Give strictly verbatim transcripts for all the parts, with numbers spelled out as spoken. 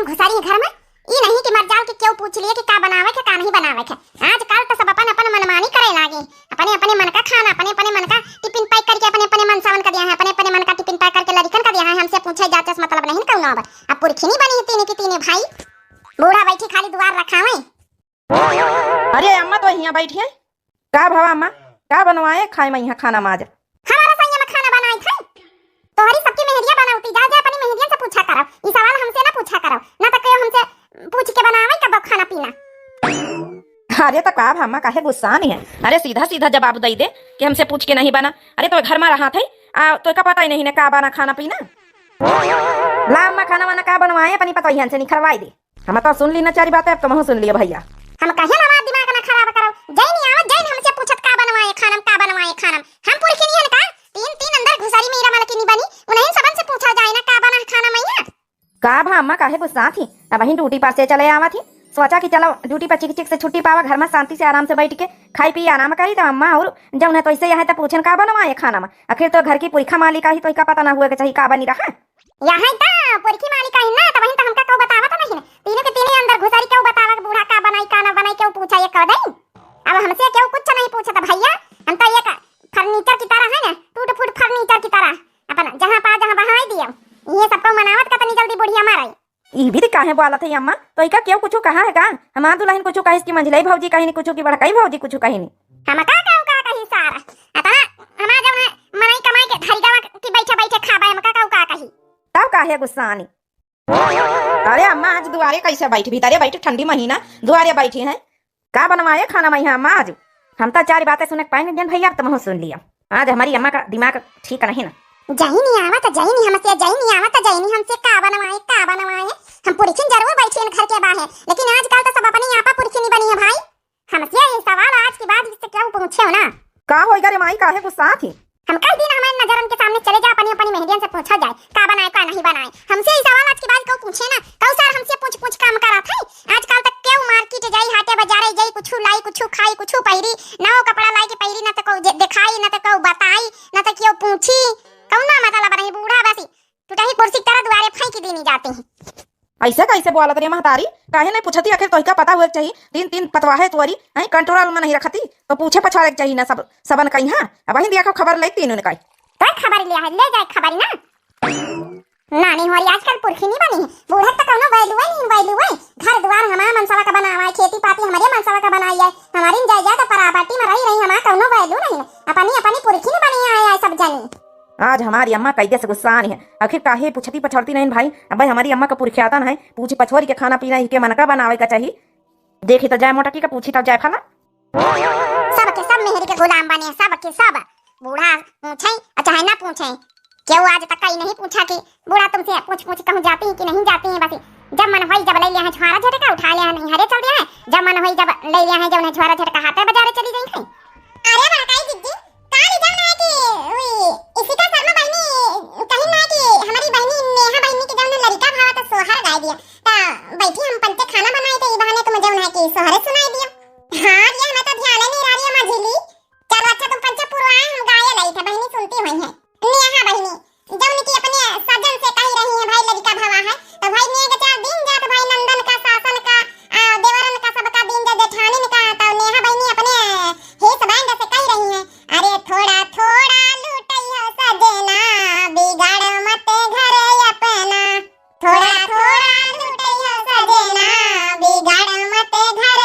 घुसरी घर में, ई नहीं कि मर जाल कि केहू पूछ लिए कि का बनावे के, का नहीं बनावे के। आजकल तो सब अपन अपन मनमानी करे लागे, अपने अपने मन का खाना, अपने अपने मन का टिफिन पैक करके अपने अपने मनसावन का दिया है, अपने अपने मन का टिफिन पैक करके लड़िकन का दिया है। हमसे पूछे जाचे से मतलब नहीं कौनो। अब अब पुरखिनी बनी है तीने की तीने भाई, बूढ़ा बैठी खाली दुआर रखावे। अरे अम्मा तो हियाँ बैठी है। का भवा अम्मा, का बनवाए खाए में यहाँ खाना माज? हमारा सैया में खाना बनाए थे। तोहरी सबकी मेहरिया बनावती, जा जा अपनी मेहरियन से पूछा करो, ई सवाल हमसे ना पूछा करो, ना तो केहू हमसे पूछ के बनावे कब खाना पीना। अरे तो का भवा अम्मा, काहे गुस्सा नहीं है? अरे सीधा सीधा जवाब दे दे कि हमसे पूछ के नहीं बना। अरे तो घर में रहा थे, आ तो का पता ही नहीं ने का बना खाना पीना। ला अम्मा, खाना वाना का बनवाए अपनी पतोहियन से निखरवाई दे। हम तो सुन ली ना चारी बातें, अब तुमहू सुन लियो भैया। हम कहे ना हमार दिमाग ना खराब करो, जैनी आवा जैन हमसे पूछत का बनवाए खानम, का बनवाए खानम। हम पुरखिनी हन का? तीन तीन अंदर घुसरी मीरा मलकिनी बनी, उन्हीं सबन से पूछा जाए ना का बना है खाना मैया। का भा अम्मा काहे गुस्सा थी? अबहीं ड्यूटी पर से चले आवा थी, सोचा कि चलो ड्यूटी पर चिक चिक से छुट्टी पावा, घर में शांति से आराम से बैठ के खाई पी आराम करी। तो अम्मा और जौन है तो ऐसे यहाँ तो पूछन का बनवाए खाना में, आखिर तो घर की पुरखा मालिक आई तो का पता ना हुए के चाहिए का बनी रहा। यहाँ त पुरखी मालिक आई ना, तबहिन त हमका केहू बतावत नहीं। तीनों के तीनों अंदर घुसरी केहू बतावा कि बूढ़ा का बनाई, का ना बनाई, केहू पूछा ये कह दई। अब हमसे केहू कुछ नहीं पूछत भैया, हम तो एक फर्नीचर की तरह है ना, टूट फूट फर्नीचर की तरह, अपन जहाँ पा जहाँ बहाई दियो। ये सबको मनावत का तनी जल्दी बुढ़िया मारे। ई भी काहे बोलत है अम्मा? तो इका केहू कुछ कहा है का? हमार दुल्हन कुछ कहिस कि मंझलई भौजी कहिन, कुछ कि बड़कई भौजी कुछ कहिन। हम का केहू का कही सारा? अतना हमार जौन है मनई कमाई के धरी गवा कि बैठे बैठे खाबे, हम का केहू का कही? तब काहे गुस्सानी? अरे अम्मा, आज दुआरे कैसे बैठी? भीतरे बैठी, ठंडी महीना, दुआरे बैठी हैं। का बनवाए खाना में यहाँ अम्मा आज? हम तो चार बातें सुने के पाए नहीं देन भैया, अब तुमहू सुन लिया। आज हमारी अम्मा का दिमाग ठीक नहीं ना। जैनी आवत जैनी हमसे, जैनी आवत जैनी हमसे, का बनवाए, का बनवाए? हम पुरखिन जरूर बैठी हैं घर के बाहर, लेकिन आजकल तो सब अपनी आपा पुरखिनी बनी है भाई। हमसे ये सवाल आज के बाद इससे केहू पूछे हो ना। का होइगा रे माई, काहे गुस्सा थी? हम कई दिन हमारे नजरन के सामने चले जा, अपनी अपनी मेहरियन से पूछा जाए का बनाए का नहीं बनाए। हमसे ई सवाल आज के बाद केहू पूछे ना, केहू सार हमसे पूछ पूछ काम करा थे। आजकल तक केहू मार्केट जाई, हाटे बाजारे जाई, कुछ लाई, कुछ खाई, कुछ पहिरी, नवो कपड़ा लाई के पहिरी, ना तो केहू जे-, दिखाई, ना तो केहू बताई, ना तो केहू पूछी। कौना मतलब नहीं, बूढ़ा बसी टूटही कुर्सी की तरह दुआरे फेंक दीनी जाती हैं। ऐसे कैसे बोलत रे महतारी? काहे नहीं पूछती? आखिर तोहिका पता हुए के चाहिए। तीन तीन पतवाहे तोरी, हैं, कंट्रोल में नहीं रखती, तो पूछे पछाड़े के चाहिए ना सब, सबन का यहाँ। अब वहीं देखो खबर ले तीनों ने काई। तो खबर ले है, ले जाए खबर ना। नानी हो रही आजकल पुरखी नहीं बनी है। बूढ़े तो कौनो value है नहीं, value है। घर द्वार हमारे मनसवा का बनावा है, खेती पाती हमारे मनसवा का बनाई है, हमारी जायदाद और property में रही रही, हमारा कौनो value नहीं है। अपनी अपनी पुरखी नहीं बनी है, है सब जनी। आज हमारी अम्मा कैदे से गुस्सा नहीं है। आखिर काहे पूछती पछड़ती नहीं भाई? अब भाई हमारी अम्मा का पुरखियाता ना है, पूछी पछोरी के खाना पीना इनके मन का बनावे का चाहिए। देखी तो जाए मोटकी का, पूछी तो जाए फला। सबके सब मेहरी के गुलाम बने, सबके सब। बूढ़ा पूछे, चाहे ना पूछे, केहू आज तक कहीं नहीं पूछा कि बूढ़ा तुमसे पूछ पूछ कहूँ जाती हैं कि नहीं जाती हैं। बस जब मन होई जब ले लिया है झोरा झटका उठा लिया है, नहीं हरे चल दिया है। जब मन होई जब ले लिया है, जब उन्हें झोरा झटका हाथे बाजारे चली गई है। अरे बड़काई जिज्जी, काल जौन है कि उई इशिका शर्मा बहिनी कहिन ना कि हमारी बहिनी नेहा बहिनी के जौन लड़का भावा तो सोहर गाय दिया। ता बैठी हम पंचे खाना बनाए थे, ई बहाने तुम जौन है कि सोहरे सुनाई दिया। हाँ, ये हमें तो ध्यान ही नहीं रहा रही है मझिली। चलो अच्छा, तुम पंचे पुरवाए, हम गाये लाई थे, बहिनी सुनती हुई है। नेहा बहिनी, जौन की अपने सजन से कही रही है, भाई लड़का भावा है, तो भाई नेग चार दिन जात भाई नंदन का, सासन का, आ, देवरन का, सबका दिन जा जेठानिन का, तो नेहा बहिनी अपने हित बैंड से कही रही है, अरे थोड़ा थोड़ा लूटई हो सजना, बिगाड़ मत घर अपना। थोड़ा थोड़ा लूटई हो सजना, बिगाड़ मत घर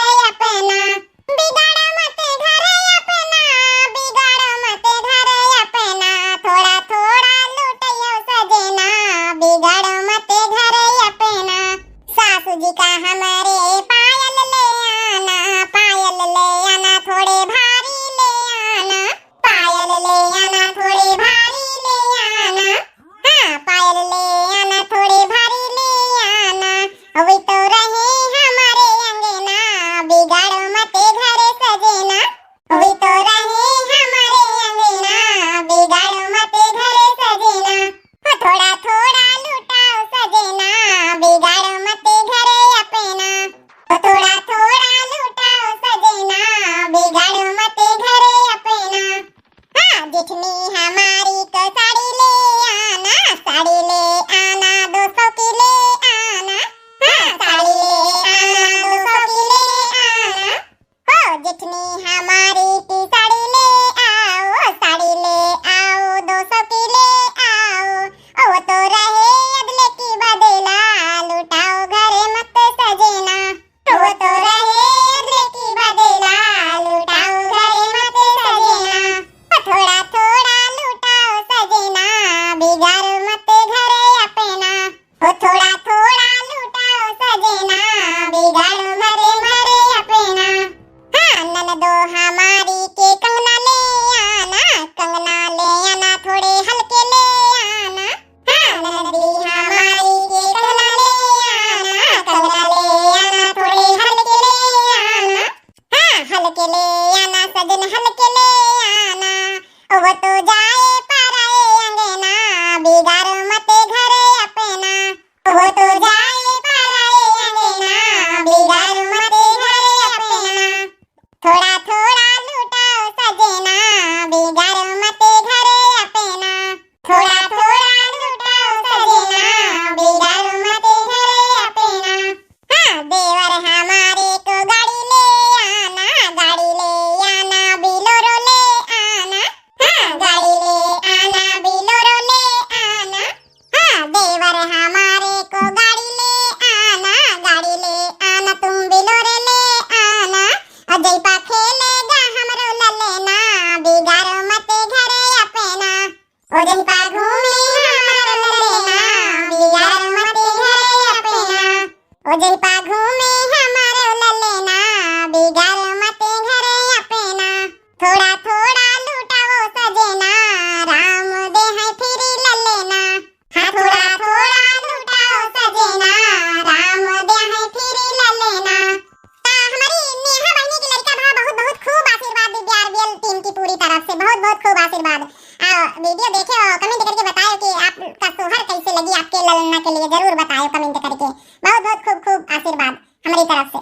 जरूर बतायो comment करके। बहुत बहुत खूब खूब आशीर्वाद हमारी तरफ से,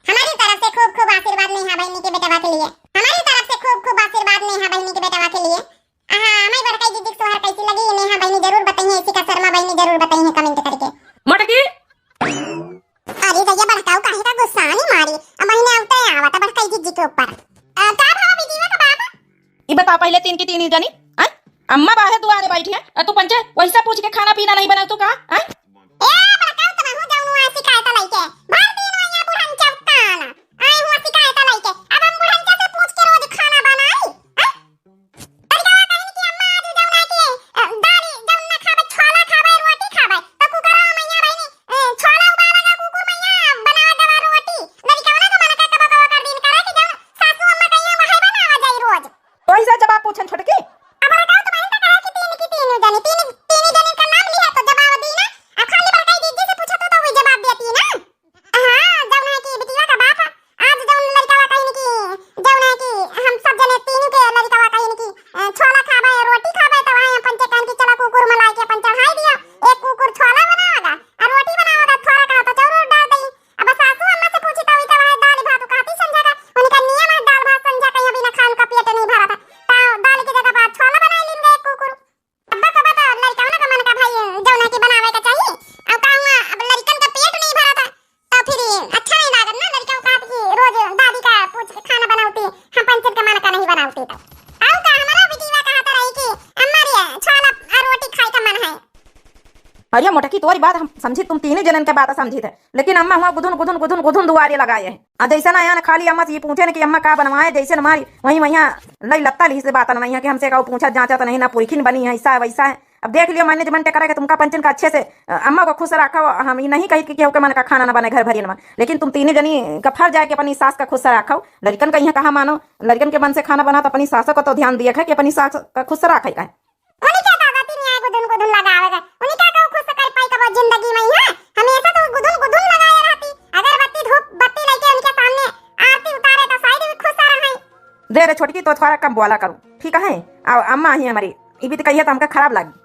हमारी तरफ से खूब खूब आशीर्वाद नेहा बहिनी के बेटवा के लिए, हमारी तरफ से खूब खूब आशीर्वाद नेहा बहिनी के बेटवा के लिए। हाँ, मैं बड़काई दीदी के सोहर कैसी लगी, नेहा बहिनी जरूर बताइए, इशिका शर्मा बहिनी जरूर बताइए comment करके। मोटकी। अरे भैया, बड़काऊ काहे का गुस्सा नहीं मारी, अब महीने आवते आवत बड़काई दीदी के ऊपर। अ, का भवा बिटिया का बाप? ई बता पहिले तीन की तीन ही जनी, हैं? अम्मा बाहर दुआरे बैठी है, और तू पंचे वैसा पूछ के खाना पीना नहीं बनाऊ तू का, हैं? ए बड़काऊ, तो हूँ जाऊँ वहाँ शिकायत लइके, भर दिन वहाँ बुढ़न चौकान, आई हूँ शिकायत लइके, अब हम बुढ़न से पूछ के रोज खाना बनाई, हैं? लड़िकवा कहिन कि अम्मा आज जौन है कि, अ, दाल जौन ना खाबे, छोला खाबे, रोटी खाबे। तो कुकरवा मैया बहिनी, अ, छोला उबाला गा, कुकुर मैया बनावा गवा रोटी। लड़िकवा ना तो मन का कबो कबो कर दिन करे कि जौन सासू अम्मा कहिया वही बनावा जाई रोज। ओही से जवाब पूछन छोटकी। अब बताओ तो बहिन का कहे कि तीन की तीन जनी, तीन, तीन जनी का नाम लिया तो जवाब दी ना। अब खाली बड़काई दीदी से पूछत हो तो वही जवाब देती ना। हाँ, जौन है कि बिटिया का बाप है, आज जौन लड़िकवा कहिन कि, जौन है कि हम सब जने तीनों के लड़िकवा कहिन कि, अ, छोला खाबे, रोटी खाबे, तो वहाँ अपन के कहन कि चला कुकुर में लाइके अपन चढ़ाई दिया, एक कुकुर छोला बनावेगा, और रोटी बनावेगा, थोड़ा कहा तो चाउर डाल दई। अब सासू अम्मा से पूछी तो वही तो वहाँ दाल भात कहती संझा का, उनका नियम है दाल भात संझा कहीं बिना खान का पेट नहीं भरा था, तो दाल की जगह पर छोला बनाई लेंगे एक कुकुर। अब्बा का बता, लड़िकवा ना का मन का भाई, जौन है कि बनावे का चाहिए। अब का हुआ, अब लड़िकन का पेट नहीं भरा था, तो फिर अच्छा नहीं लागत ना, लड़िकवा कहत कि रोज दादी का पूछ के खाना बनावती, हम पंचन का मन का नहीं बनावती तो। अब का हमारा बिटिया कहत रही कि अम्मा रे, छोला और रोटी खाए का मन है। अरे मोटकी, तोरी बात हम समझी, तुम तीनों जनन के बात समझी थे, लेकिन अम्मा हुआ गुदुन, गुदुन, गुदुन, गुदुन दुआरे लगाए है। आ जैसे ना यहाँ ना खाली अम्मा से ये पूछे ना कि अम्मा का बनवाए, जैसे ना मारी वहीं वहीं लई लत्ता ली से बात नहीं है कि हमसे का पूछा जांचा तो नहीं ना, पुरखिन बनी है, ऐसा है, वैसा है। अब देख लियो, management करे के तुमका पंचन का अच्छे से, अ, अम्मा को खुश रखो। हम ये नहीं कही कि केहू के मन का खाना ना बने घर भरियन में, लेकिन तुम तीनों जनी का फर्ज है कि अपनी सास का खुश रखो। लड़िकन का यहाँ कहा मानो, लड़िकन के मन से खाना बना तो अपनी सास को तो ध्यान दिया है कि अपनी सास का खुश रखे का है। उन्हीं के दादा तीन यहाँ गुदुन गुदुन लगावे गए, उन्हीं का कहू खुश कर पाई कबो जिंदगी में, हाँ? हमेशा तो गुदुन गुदुन लगाए रहती, अगरबत्ती धूप बत्ती लेके उनके सामने आरती उतारे तो शायद भी खुश रहे। दे रे छोटकी, तो थोड़ा कम बोला करू, ठीक है? और अम्मा ही हमारी, ये भी तो कहिए तो हमका खराब लगी।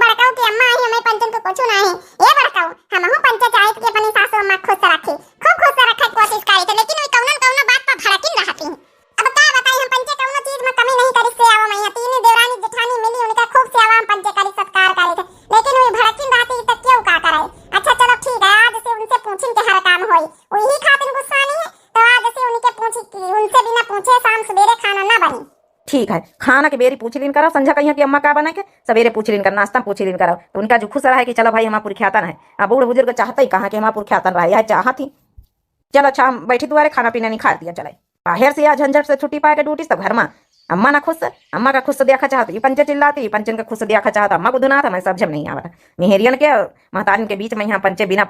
बड़काऊ की अम्मा ही हमें पंचन को कुछ ना है। ये बड़काऊ, हम हूँ पंचे चाहत के अपनी सासू अम्मा खुश रखी, खूब खुश रखे कोशिश करी थे, लेकिन वो कौनो न कौनो बात पर भड़किन रहती हैं। अब का बताई, हम पंचे कौनो चीज में कमी नहीं करी से आवा मैया, तीनों देवरानी जेठानी मिली, उनका खूब से आवा हम पंचे करी सत्कार करी थे, लेकिन वो भड़किन रहती तो क्यों का करे। अच्छा चलो ठीक है, आज से उनसे पूछिन के हर काम होई, वही खातिर गुस्सा नहीं है, तो आज से उनके पूछी कि उनसे बिना पूछे शाम सवेरे खाना ना बनी। ठीक है, खाना के बेरी पूछ लीन करो, संझा कहिया कि अम्मा का बनाए के, सवेरे पूछ लीन करो, नाश्ता में पूछ लीन करो, तो उनका जो खुश रहे कि चलो भाई हमारा पुरख्यातन है। अब बूढ़ बुजुर्ग चाहते ही कहाँ कि हमारा पुरख्यातन रहे, यह चाहत ही। चलो अच्छा, हम बैठी दुआरे, खाना पीना नहीं खा दिया, चले। बाहर से या झंझट से छुट्टी पाए के ड्यूटी से, तब घर में अम्मा ना खुश, अम्मा का खुश देखा चाहत, ये पंचे चिल्लाती, ये पंचन का खुश देखा चाहत, अम्मा को दुनात, हमें समझ में नहीं आवत। मेहरियन के, महतारिन के बीच में यहाँ पंचे बिना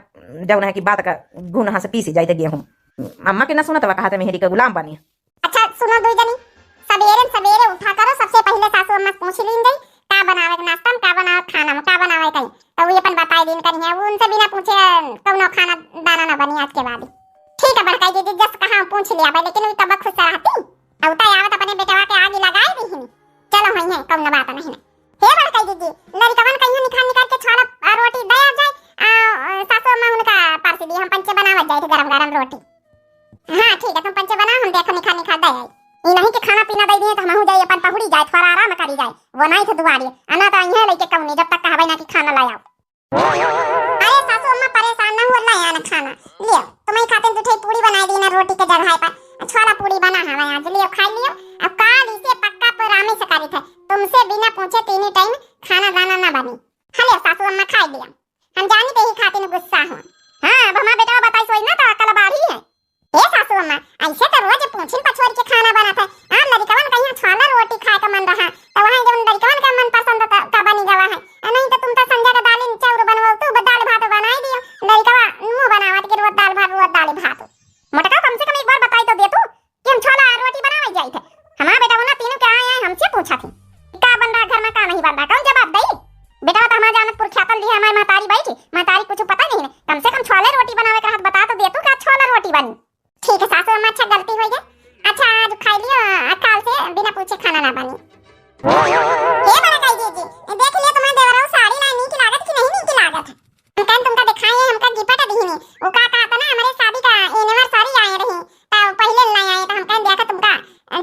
जौन है कि बात का गुण यहाँ से पीसी जाए थे गेहूँ। अम्मा के ना सुनत, वह कहते मेहरी का गुलाम बनी। अच्छा सुनो दुई जनी, सबेरे न सबेरे उठा करो, सबसे पहिले सासू अम्मा से पूछ लीन जाई, का बनावे के नाश्ता में, का बनावे के खाना में, का बनावे के कहीं, तो वो अपन बताई दीन करिहे, वो उनसे बिना पूछे कौनो खाना दाना ना बनी आज के बाद। ठीक है बड़काई दीदी, जस कहा पूछ लिया भाई, लेकिन वो तब खुश रहती। अब तो आवत अपने बेटवा के आगे लगाए दी ही। चलो होई है, कौनो बात नहीं है। हे बड़काई दीदी, लड़िकवन कहियो निकाल निकाल के छोला आ रोटी दे आ जाए, आ, आ, सासू अम्मा उनका परसी दी, हम पंचे बनावत जाए थे गरम गरम रोटी। हाँ ठीक है, तुम पंचे बनाओ, हम देखो निखा निखा दे आई। ई नहीं कि खाना पीना दे दिए तो हम जाए अपन पहुड़ी जाए, थोड़ा आराम करी जाए, वो नहीं थे दुआरी, अना तो आई है लेके कौनी, जब तक कहबे ना कि खाना लाओ। अरे सासू अम्मा परेशान ना हो, ला आना खाना, लियो तुम्हें खातिर दो ठे पूड़ी बनाई दी ना रोटी के जगह पर, छोला पूड़ी बना हवा आज, लियो खाई लियो। अब काल इसे पक्का परामे से करी थे, तुमसे बिना पूछे तीन टाइम खाना दाना ना बनी। हले सासू अम्मा खाई लिया। हम जानी देही खातिर गुस्सा हो। हाँ, अब हमार बेटवा बताई सोई ना तो अकल बाढ़ी है। ए सासू अम्मा, ऐसे तो रोज पूछिन पछोर के खाना बनत है। हाँ, लड़िकवन कहिया छोला रोटी खाए का मन रहा, तो वहाँ जौन लड़िकवन का मन पसंद का, का बनी गवा है। आ नहीं तो तुम तो संझा का दालिन चाउर बनवाओ, तू ब-, दाल भात बनाई दियो। लड़िकवा मुँह बनावत के रोज दाल भात, रोज दाल भात। मोटका कम से कम एक बार बताई तो दे तू। कि हम छोला रोटी बनावे जाई थे। हमार बेटवा ना तीनों के आए आए हमसे पूछा थे, का बन रहा घर में, का नहीं बन रहा, कौन जवाब दई? बेटवा तो हमार जानत पुरख्यातन लिए हमार महतारी बैठी, महतारी कुछ पता नहीं है, कम से कम हम कहन तुमका देखाई है, हमका गिफ्ट दिहिन। वो का कहत ना, हमरे शादी का एनिवर्सरी आए रही, त पहिले लाई आए, त हम कहन देखा तुमका,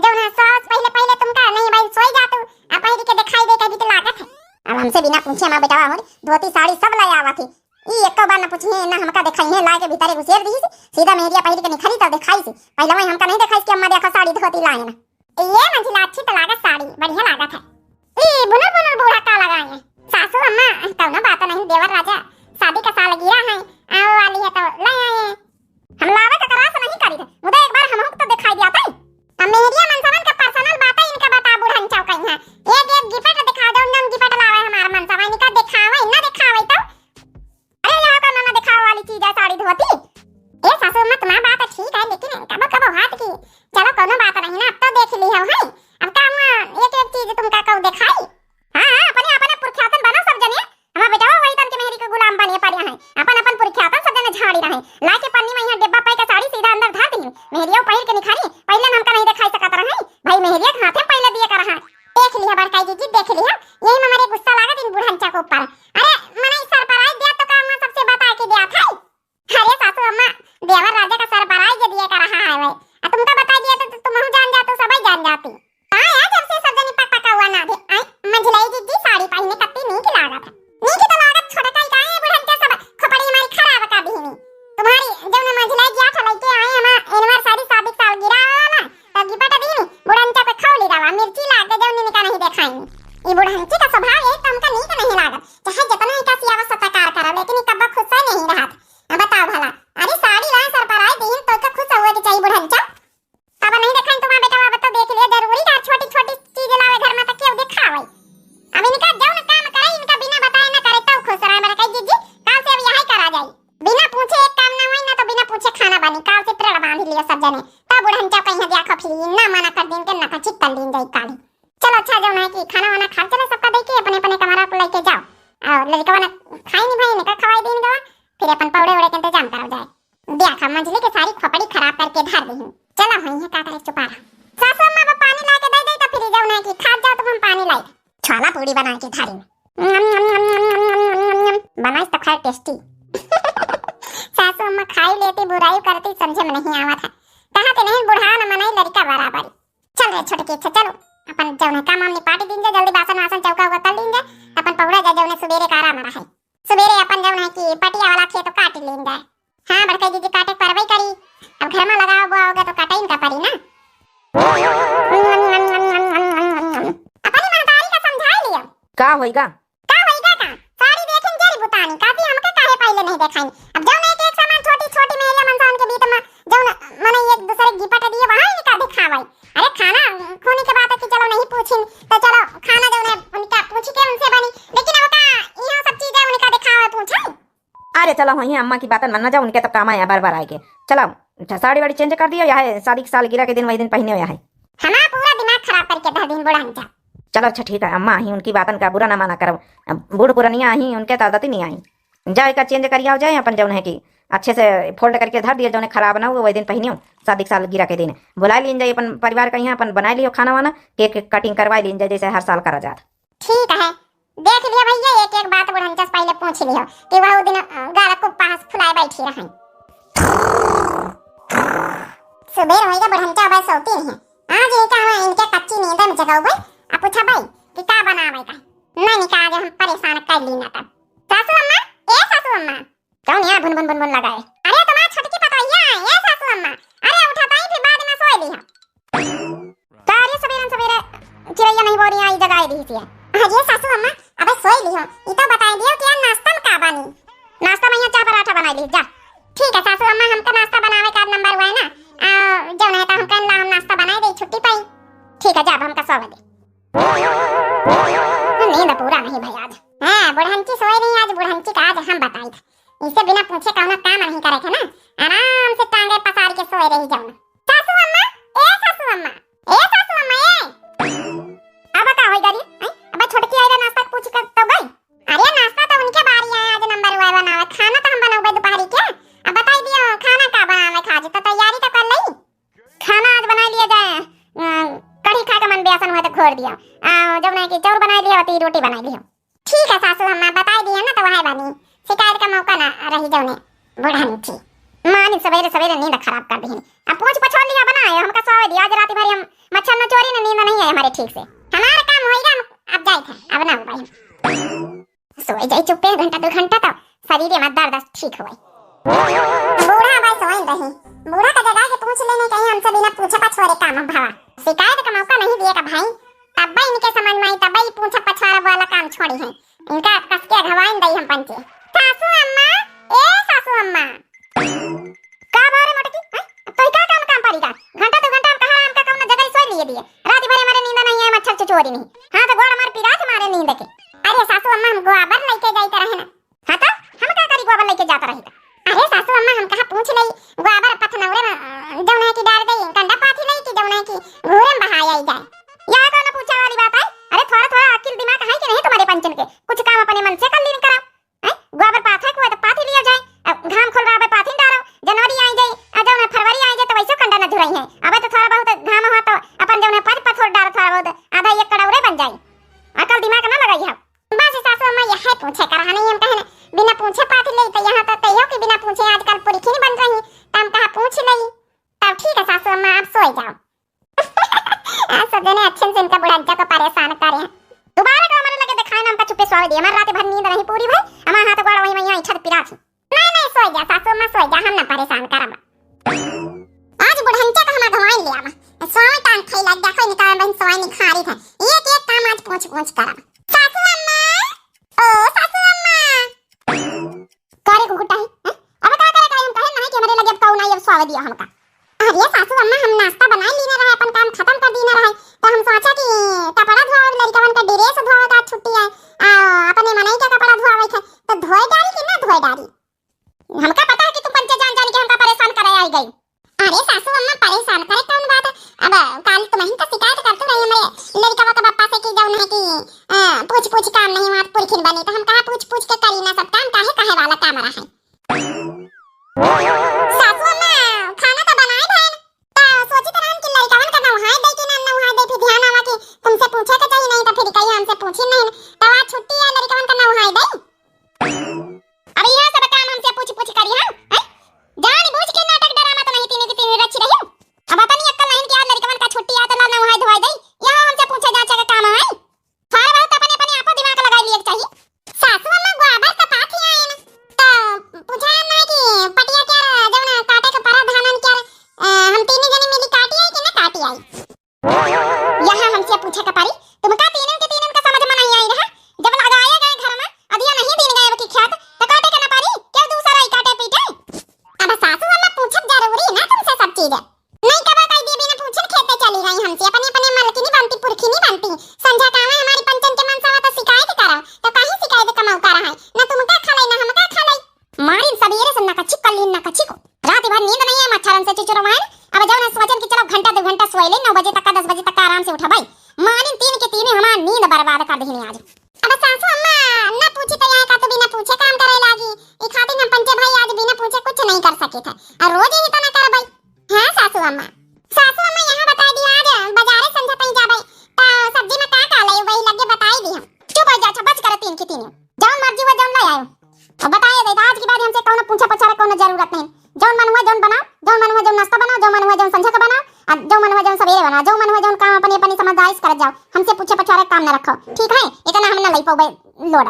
जौन है सौ पहिले पहिले तुमका, नहीं भाई सोई जा तू, आ पहिर के देखाई दे कभी तो लागत है। अब हमसे बिना पूछे हमार बेटवा मोर धोती साड़ी सब लाई आवत है। ई एको बार न पूछिए, न हमका देखाई है, ला के भीतरे घुसेर दी, सीधा मेहरिया पहिर के निखरी तब देखाई से। पहिले वही हमका नहीं देखाई कि अम्मा देखा साड़ी धोती लाए ना। ये मंझिला अच्छी तो लागत साड़ी, बढ़िया लागत है। ई बुनुर बुनुर बूढ़ा का लगाए हैं? सासू अम्मा, कौनो बात नहीं, देवर राजा शादी का सालगिरह है, आवे वाली है तो ले आए हैं। हम लावे का करास नहीं करी थे, मुदा एक बार हमहू को तो दिखाई दिया था। हम मेहरिया मनसवन का पर्सनल बातें इनका बता बुढ़न चौकई है। एक एक गिफ्ट दिखा दो, जौन गिफ्ट लावे हमार मनसवा, इनका दिखावे, ना दिखावे तो अरे, यहाँ का ना दिखावे वाली चीज है साड़ी धोती। ए सासू अम्मा, तुम्हारी बात ठीक है, लेकिन कबो कबो हाथ की, चलो कोनो बात नहीं ना, अब तो देख ली हो है। अब का हम एक एक चीज तुमका कब दिखाई? हाँ, हाँ, अपने अपने पुरख्यातन बनो सब जने। हमार बेटवा वही तन के मेहरी के गुलाम बने पड़े हैं, अपन अपन पुरख्यातन सब जने झाड़ी रहे। ला के पन्नी में यहाँ डिब्बा पाई का साड़ी सीधा अंदर धर दी। मेहरिया पहिर के निखारी, पहले हमका नहीं दिखाई सकत रहे भाई, मेहरिया के हाथे में पहले दिए कर रहा। देख लिया बड़काई जीजी, देख लिया, यही में हमारे गुस्सा लागत इन बुढ़न चौक ऊपर। अरे, मने सरप्राइज दिया तो का हम सबसे बता के दिया था? अरे सासू अम्मा, देवर राजा का सरप्राइज दिए का रहा है वै। आ तुमका बताई दिया तो तुमहू जान जातू, सबई जान जाती। का यार, जब से सब जनी पक पका हुआ ना दे। आई, मंझलाई जीजी साड़ी पहिने कत्ती नीक लागत है। नीक तो लागत, छोटका का है बुढ़न के सब खोपड़ी हमारी खराब कर दीनी। तुम्हारी जौन मंझलाई जिया ठलई के आए हमार एनिवर्सरी शादी सालगिरह वाला, तो गिफ्ट दीनी, बुढ़न के खौली रवा, मिर्ची लाग के जौन इनका नहीं देखाई। ई बुढ़न के का स्वभाव है, तो हमका नीक नहीं लागत। चाहे जितना इनका सियावा सत्कार करा, लेकिन ई कब्बा खुश नहीं रहत। अब बताओ भला, अरे साड़ी लाए सरप्राइज दीन तो का खुश हुए के चाहिए बुढ़न चौ? अब नहीं देखाई तुम्हारा बेटा, अब तो देख लिया जरूरी का छोटी छोटी चीज लावे घर में तो क्यों दिखावे। अब इनका जौन काम करे इनका बिना बताए ना करे तो खुश रहे। बड़ा कही जीजी काल से अब यही करा जाई, बिना पूछे एक काम ना होई ना तो बिना पूछे खाना बनी। काल से प्रण बांध लियो सब जने, तब बुढ़न चौ कहीं देखो फिर ना मना कर दिन के ना चित कर लीन जाई काली। चलो अच्छा जौन है कि खाना वाना खा चलो सबका दे के अपने अपने कमरा को लेके जाओ। और लड़कवा ना खाई नहीं भाई इनका खवाई दीन गवा, फिर अपन पौड़े उड़े के इंतजाम करो जाए। देखा, मंझली के सारी खोपड़ी खराब करके धर दी। चला होई है का करे चुपारा। सासू अम्मा बा पानी ला के दे दे तो फिर जाओ ना कि खा जाओ तुम हम पानी लाई। छोला पूड़ी बना के धरी। बनाई तो खैर टेस्टी। सासू अम्मा खाई लेती, बुराई करती, समझे में नहीं आवत है। कहा थे नहीं बुढ़ा न मनाई लड़का बराबर। चल रे छोटकी, अच्छा चलो, अपन जौन है काम हम निपाट दीन जा, जल्दी बासन वासन चौका उका कर लीन जा, अपन पहुड़ा जा जौन है सुबेरे का आराम रहे। सुबेरे अपन जौन है कि पटिया वाला खेत काट लीन जाए। हाँ, बड़का दीदी काटे परबई करी। अब घर में लगाओ बोआओगे तो काटे इनका परी ना। अपनी महतारी का समझाई लियो। का होइगा? का होइगा का? साड़ी देखिन जरी बुतानी, काती हमके काहे पहिले नहीं देखाइन। अब जौन एक एक सामान छोटी छोटी मेहरिया मनसान के बीच में जौन मने एक दूसरे गिफ्ट दिए वहाँ इनका दिखावे। अरे खाना खूनी के बात है कि चलो नहीं पूछिन, तो चलो खाना जौन है उनका पूछ के उनसे बनी, लेकिन अब का यहाँ सब चीजें उनका दिखावे पूछे। अरे चलो, वहीं अम्मा की बातन मानना जाओ, उनके तो काम आया बार बार आए के। चलो, अच्छा, साड़ी वाड़ी चेंज कर दियो, यह शादी की सालगिरह के दिन वही दिन पहने हुआ है। हमारा पूरा दिमाग खराब करके धर दिन बुढ़न जा। चलो अच्छा ठीक है अम्मा, ही उनकी बातन का बुरा ना माना करो। अब बूढ़ पुरनिया ही, उनके तो आदत ही नहीं आई। जाओ, एका चेंज करियाओ जाए, अपन जौन है कि अच्छे से फोल्ड करके धर दियो, जौन खराब ना हो, वही दिन पहनियो, शादी की सालगिरह के दिन। बुला लीन जाए अपन परिवार का यहाँ, अपन बनाए लियो खाना वाना, केक कटिंग करवा लीन जाए, जैसे हर साल करा जात। ठीक है, देख लियो भैया, एक एक बात बुढ़नचस पहले पूछ लियो कि वह दिन, अ, गाला कुप्पा हंस फुलाए बैठी रहन। सुबेर होइगा, बुढ़नचा अब सोती नहीं है। आज इनका हम इनके कच्ची नींद में जगाऊ भाई, अब पूछा भाई कि का बनावे का। नहीं, नहीं, का आज हम परेशान कर ली ना तब। सासू अम्मा, ए सासू अम्मा। कौन यहाँ भुन भुन भुन भुन लगाए? अरे तुम्हार छोटकी पतोहिया है, ए सासू अम्मा। अरे उठा ताई, फिर बाद में सोए ली है। का रे, सबेरन सबेरे चिड़ैया नहीं बोल रही, आई जगाए दी सी है। अरे सासू अम्मा, अबे सोई ली हो, ई तो बताई दियो कि यार नाश्ता में का बनी? नाश्ता में यहाँ चाय पराठा बनाई ली, जा। ठीक है सासू अम्मा, हमका नाश्ता बनावे का नंबर हुआ है ना, आ, जौन है तो हमका ला हम नाश्ता बनाए दे, छुट्टी पाई। ठीक है, जा अब हमका सोवे दे। नींद पूरा नहीं भाई आज। हाँ, बुढ़ंची सोए नहीं आज, बुढ़ंची का आज हम बताई था। इसे बिना पूछे कौनो काम नहीं करे थे ना, आराम से टांगे पसार के सोए रही जाऊँ। सासू अम्मा, ए सासू अम्मा, ए सासू अम्मा, ए। अब का होई गरी? हैं? अब छोटकी आई रहा नाश्ता पूछ कर तो गई। अरे नाश्ता तो उनके बारी है, आज नंबर हुआ बनावे, खाना तो हम बनावे दोपहरी के। अब बताई दियो खाना का बनावे, खा जी तो तैयारी तो कर लई। खाना आज बनाई लिया जाए, अ, कढ़ी खाए का मन बेसन हुआ तो घोर दिया, अ, जब नहीं कि चाउर बनाई लिया होती रोटी बनाई लिया। ठीक है सासू, हम बताई दिया ना तो वह बनी, शिकायत का मौका ना रही जौने बुढ़न की। मानिन सबेरे सबेरे नींद खराब कर दिहिन। अब पूछ पछोर लिया बनाए, हमका सोवे दिया, आज रात भर हम मच्छर न चोरी न नींद नहीं है हमारे ठीक से। हमारा काम होइगा, अब जाइत है, अब ना होगा। सोए जाई चुप्पे घंटा दो घंटा तो शरीर में दर्द ठीक होई। बूढ़ा भाई सोइन रही, बूढ़ा का जगा के पूछ लेने कहीं हमसे बिना पूछे पछोरे काम भवा। शिकायत का मौका नहीं दिए का भाई, तब इनके समझ में आई, तब ही पूछे पछोरे वाला काम छोड़ी है। इनका कस के घवाइन दई हम पंचे। सासू अम्मा, ए सासू अम्मा। का बारे मटकी? हैं? अब तोही का काम, काम पड़ी का? घंटा दो घंटा हम कहा हमका कौनो जगह सोए लिए दिए। रात भर हमारे नींद नहीं है, मच्छर चुचोरी नहीं। हाँ तो गोड़ हमार पिरात हमारे नींद के। अरे सासू अम्मा, हम गोबर लेके जाइत रहे ना। हाँ तो हम का करी गोबर लेके जात रही तो? अरे सासू अम्मा, हम कहा पूछ लई, गोबर पथनौरे में, अ, जौन है कि डार दई, कंडा पाथी लई कि जौन है कि घूरे में बहाया ही जाए। यह कौन पूछे वाली बात है? अरे थोड़ा थोड़ा अकिल दिमाग है कि नहीं तुम्हारे पंचन के? कुछ काम अपने मन से कर लीन करो। हैं? गोबर पाथे को है तो पाथी लिया जाए। अब घाम खोल रहा है, पाथी डारो। जनवरी आई जाए, आ जौन है फरवरी आई जाए तो वैसे कंडा न झुराई है। अब तो थोड़ा बहुत घाम हुआ तो अपन जौन है पच पथोर डारो थोड़ा बहुत, आधा एक कड़ौरे बन जाए। अकल दिमाग ना लगाई है। बस सासू अम्मा यह पूछे कर रहा नहीं, हम कहे ना, बिना पूछे पाथी ले तो यहाँ तो तैयो कि बिना पूछे आजकल पुरखी नहीं बन रही, तो हम कहा पूछ लई। तब ठीक है सासू अम्मा, आप सोए जाओ। आज सब जने अच्छे से इनका बुढ़ंचा को परेशान करे हैं। दोबारा का हमारे लगे दिखाए ना, हमका चुप्पे सोवे दिए। हमारे रात भर नींद नहीं पूरी भई, हमारे हाथ गोड़ वहीं वहीं इच्छा पिरा थी। नहीं, नहीं, सोए जा सासू अम्मा, सोए जा, हम ना परेशान करब। आज बुढ़ंचा का हमारे घुमाई ले आवा। सोए टांग खाई लग जा, कोई निकाल बहन सोए निखारी था। एक एक काम आज पूछ पूछ करब। सासू अम्मा, ओ सासू अम्मा। का रे कुकुट्टा है, हैं? अब का करे, का हम कहे नहीं कि हमारे लगे अब कऊ नहीं, अब सोवे दिया हमका। अरे सासू अम्मा, हम नाश्ता बनाई लीने रहे, अपन काम खत्म कर दीने रहे, तो हम सोचा कि कपड़ा धोवे, लड़कवन का ड्रेस धोवे का छुट्टी है, आ, अपने मनई का कपड़ा धोवे के, तो धोए डारी कि ना धोए डारी? हमका पता है कि तुम पंचे जान जान के हमका परेशान करे आई गई। अरे सासू अम्मा, परेशान करे कौन बात है? अब काल तुम ही तो शिकायत करते रही हमारे लड़कवा के पापा से कि जौन है कि, आ, पूछ पूछ काम नहीं हुआ, पुरखिन बनी, तो हम कहा पूछ पूछ के करी ना सब काम, काहे कहे वाला काम रहा है। सासू अम्मा, खाना तो बनाए भैन, तो सोचित रहन कि लड़कवन का नौहाए दे कि ना नौहाए दे, फिर ध्यान आवा कि तुमसे पूछे के चाहिए, नहीं तो फिर कही हमसे पूछी नहीं, तो आज छुट्टी है, लड़कवन का नौहाए दे। अब यह सब काम हमसे पूछ पूछ करी, हाँ? हैं? जान बूझ के नाटक डरामा तो नहीं, तीनों की तीनों रच रही हो। अब अपनी अक्कल नहीं कि आज लड़कवन का छुट्टी है तो ला नौहाए धोआए दे, यहाँ हमसे पूछे जांचे का काम है? थोड़ा बहुत अपने, अपने आपो दिमाग लगा लिए के चाहिए। सासू अम्मा गोबर तो पाथी आए ना, तो पूछा ना कि पटिया क्या जौन काटे के परा धानन क्या, अ, हम तीनों जने मिली काटी आई कि ना काटी आई? यहाँ हमसे पूछे के परी, तुमका तीनों के तीनों का समझ में नहीं आई रहा। जब लगाए गए घर में, अदिया नहीं दिन गए की खेत, तो काटे के ना परी, क्यों दूसरा ही काटे पीटे? अब सासू अम्मा पूछब जरूरी ना तुमसे सब चीज। नहीं कबा कई देवी ने पूछन खेते चली गई हमसे, अपनी अपनी मलकिनी बनती पुरखिनी बनती। संझा कावे हमारी पंचन के मनसावा तो शिकायत करा, तो कहीं शिकायत का मौका रहा है, ना तुमका खलाई ना हमका खलाई। मारिन सबेरे से नकचिक कल्लीन नकचिक, रात भर नींद नहीं है, मच्छरन से चुचुरवाइन। अब जौन है सोचन कि चलो घंटा दो घंटा सोए ले, नौ बजे तक का दस बजे तक का आराम से उठबै। मारिन तीन के तीन हमार नींद बर्बाद कर दीने आज। अब सासू अम्मा, ना पूछी तो यहाँ का तो बिना पूछे काम करे लागी। ई खातिर हम पंचे भाई आज बिना पूछे कुछ नहीं कर सके थे। और रोज यही तना करबै। हाँ सासू अम्मा। सासू अम्मा यहाँ बता दी, आज बाजारे संझा तई जाबै, तो सब्जी में का का लाई, वही लगे बताई दी हम। चुप हो जा, अच्छा बच कर तीन की तीन। जौन मर्जी हुआ जौन ले आयो। अब बताए दे, आज के बाद हमसे कौनो पूछे पछारे कौनो जरूरत नहीं। जौन मन हुआ जौन बनाओ, जौन मन हुआ जौन नाश्ता बनाओ, जौन मन हुआ जौन संझा का बनाओ, आ जौन मन हुआ जौन सवेरे बनाओ, जौन मन हुआ जौन काम अपनी अपनी समझदारी से करत जाओ। हमसे पूछे पछारे काम न रखो, ठीक है? इतना हम न लई पाउबे लोड।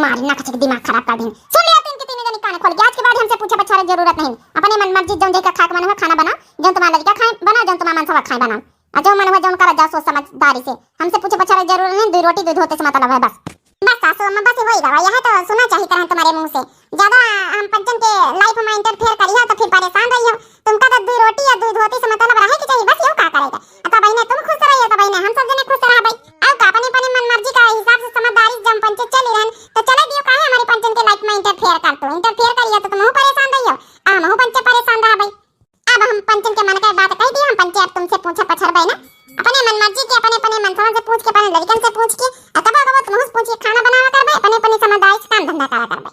मारी ना कचक दिमाग खराब कर दिन। सुन लिया, तीन के तीन जनी कान खोल के, आज के बाद हमसे पूछे पछारे जरूरत नहीं। अपने मन मर्जी जौन जैका खाए के मन हुआ खाना बनाओ, जौन तुम्हारा लड़का खाए बनाओ, जौन तुम्हारा मनसवा खाए बनाओ। आ जौन मन हुआ जौन करा जाओ सोच समझदारी से। हमसे पूछे पछारे जरूरत नहीं, दुई रोटी दुई धोती से मतलब है बस। बस सासू अम्मा, बस वही रहा, यह तो सुना चाहिए तरह तुम्हारे मुंह से। ज्यादा हम पंचन के लाइफ में इंटरफेयर करी हो तो फिर परेशान रही हो। तुमका तो दुई रोटी या दुई धोती से मतलब रहे के चाहिए, बस यू का करेगा। अब तो बहिने तुम खुश रही हो तो बहिने हम सब जने खुश रहा भाई। अब का अपने अपने मन मर्जी का हिसाब से समझदारी से जब पंचे चली रहन तो चले दियो, काहे हमारी पंचन के लाइफ में इंटरफेयर कर, तो इंटरफेयर करिए तो तुम परेशान रही हो, आ हम पंचे परेशान रहा भाई। अब हम पंचन के मन का बात कह दी, हम पंचे अब तुमसे पूछे पछरबे ना। अपने मन मर्जी के, अपने, अपने मनसवन से पूछ के, अपने लड़कन से पूछ के, आ कबो, कबो तुमहू से पूछ के खाना बनावा करबे, अपने, अपने समझदारी से काम धंधा करा करबे।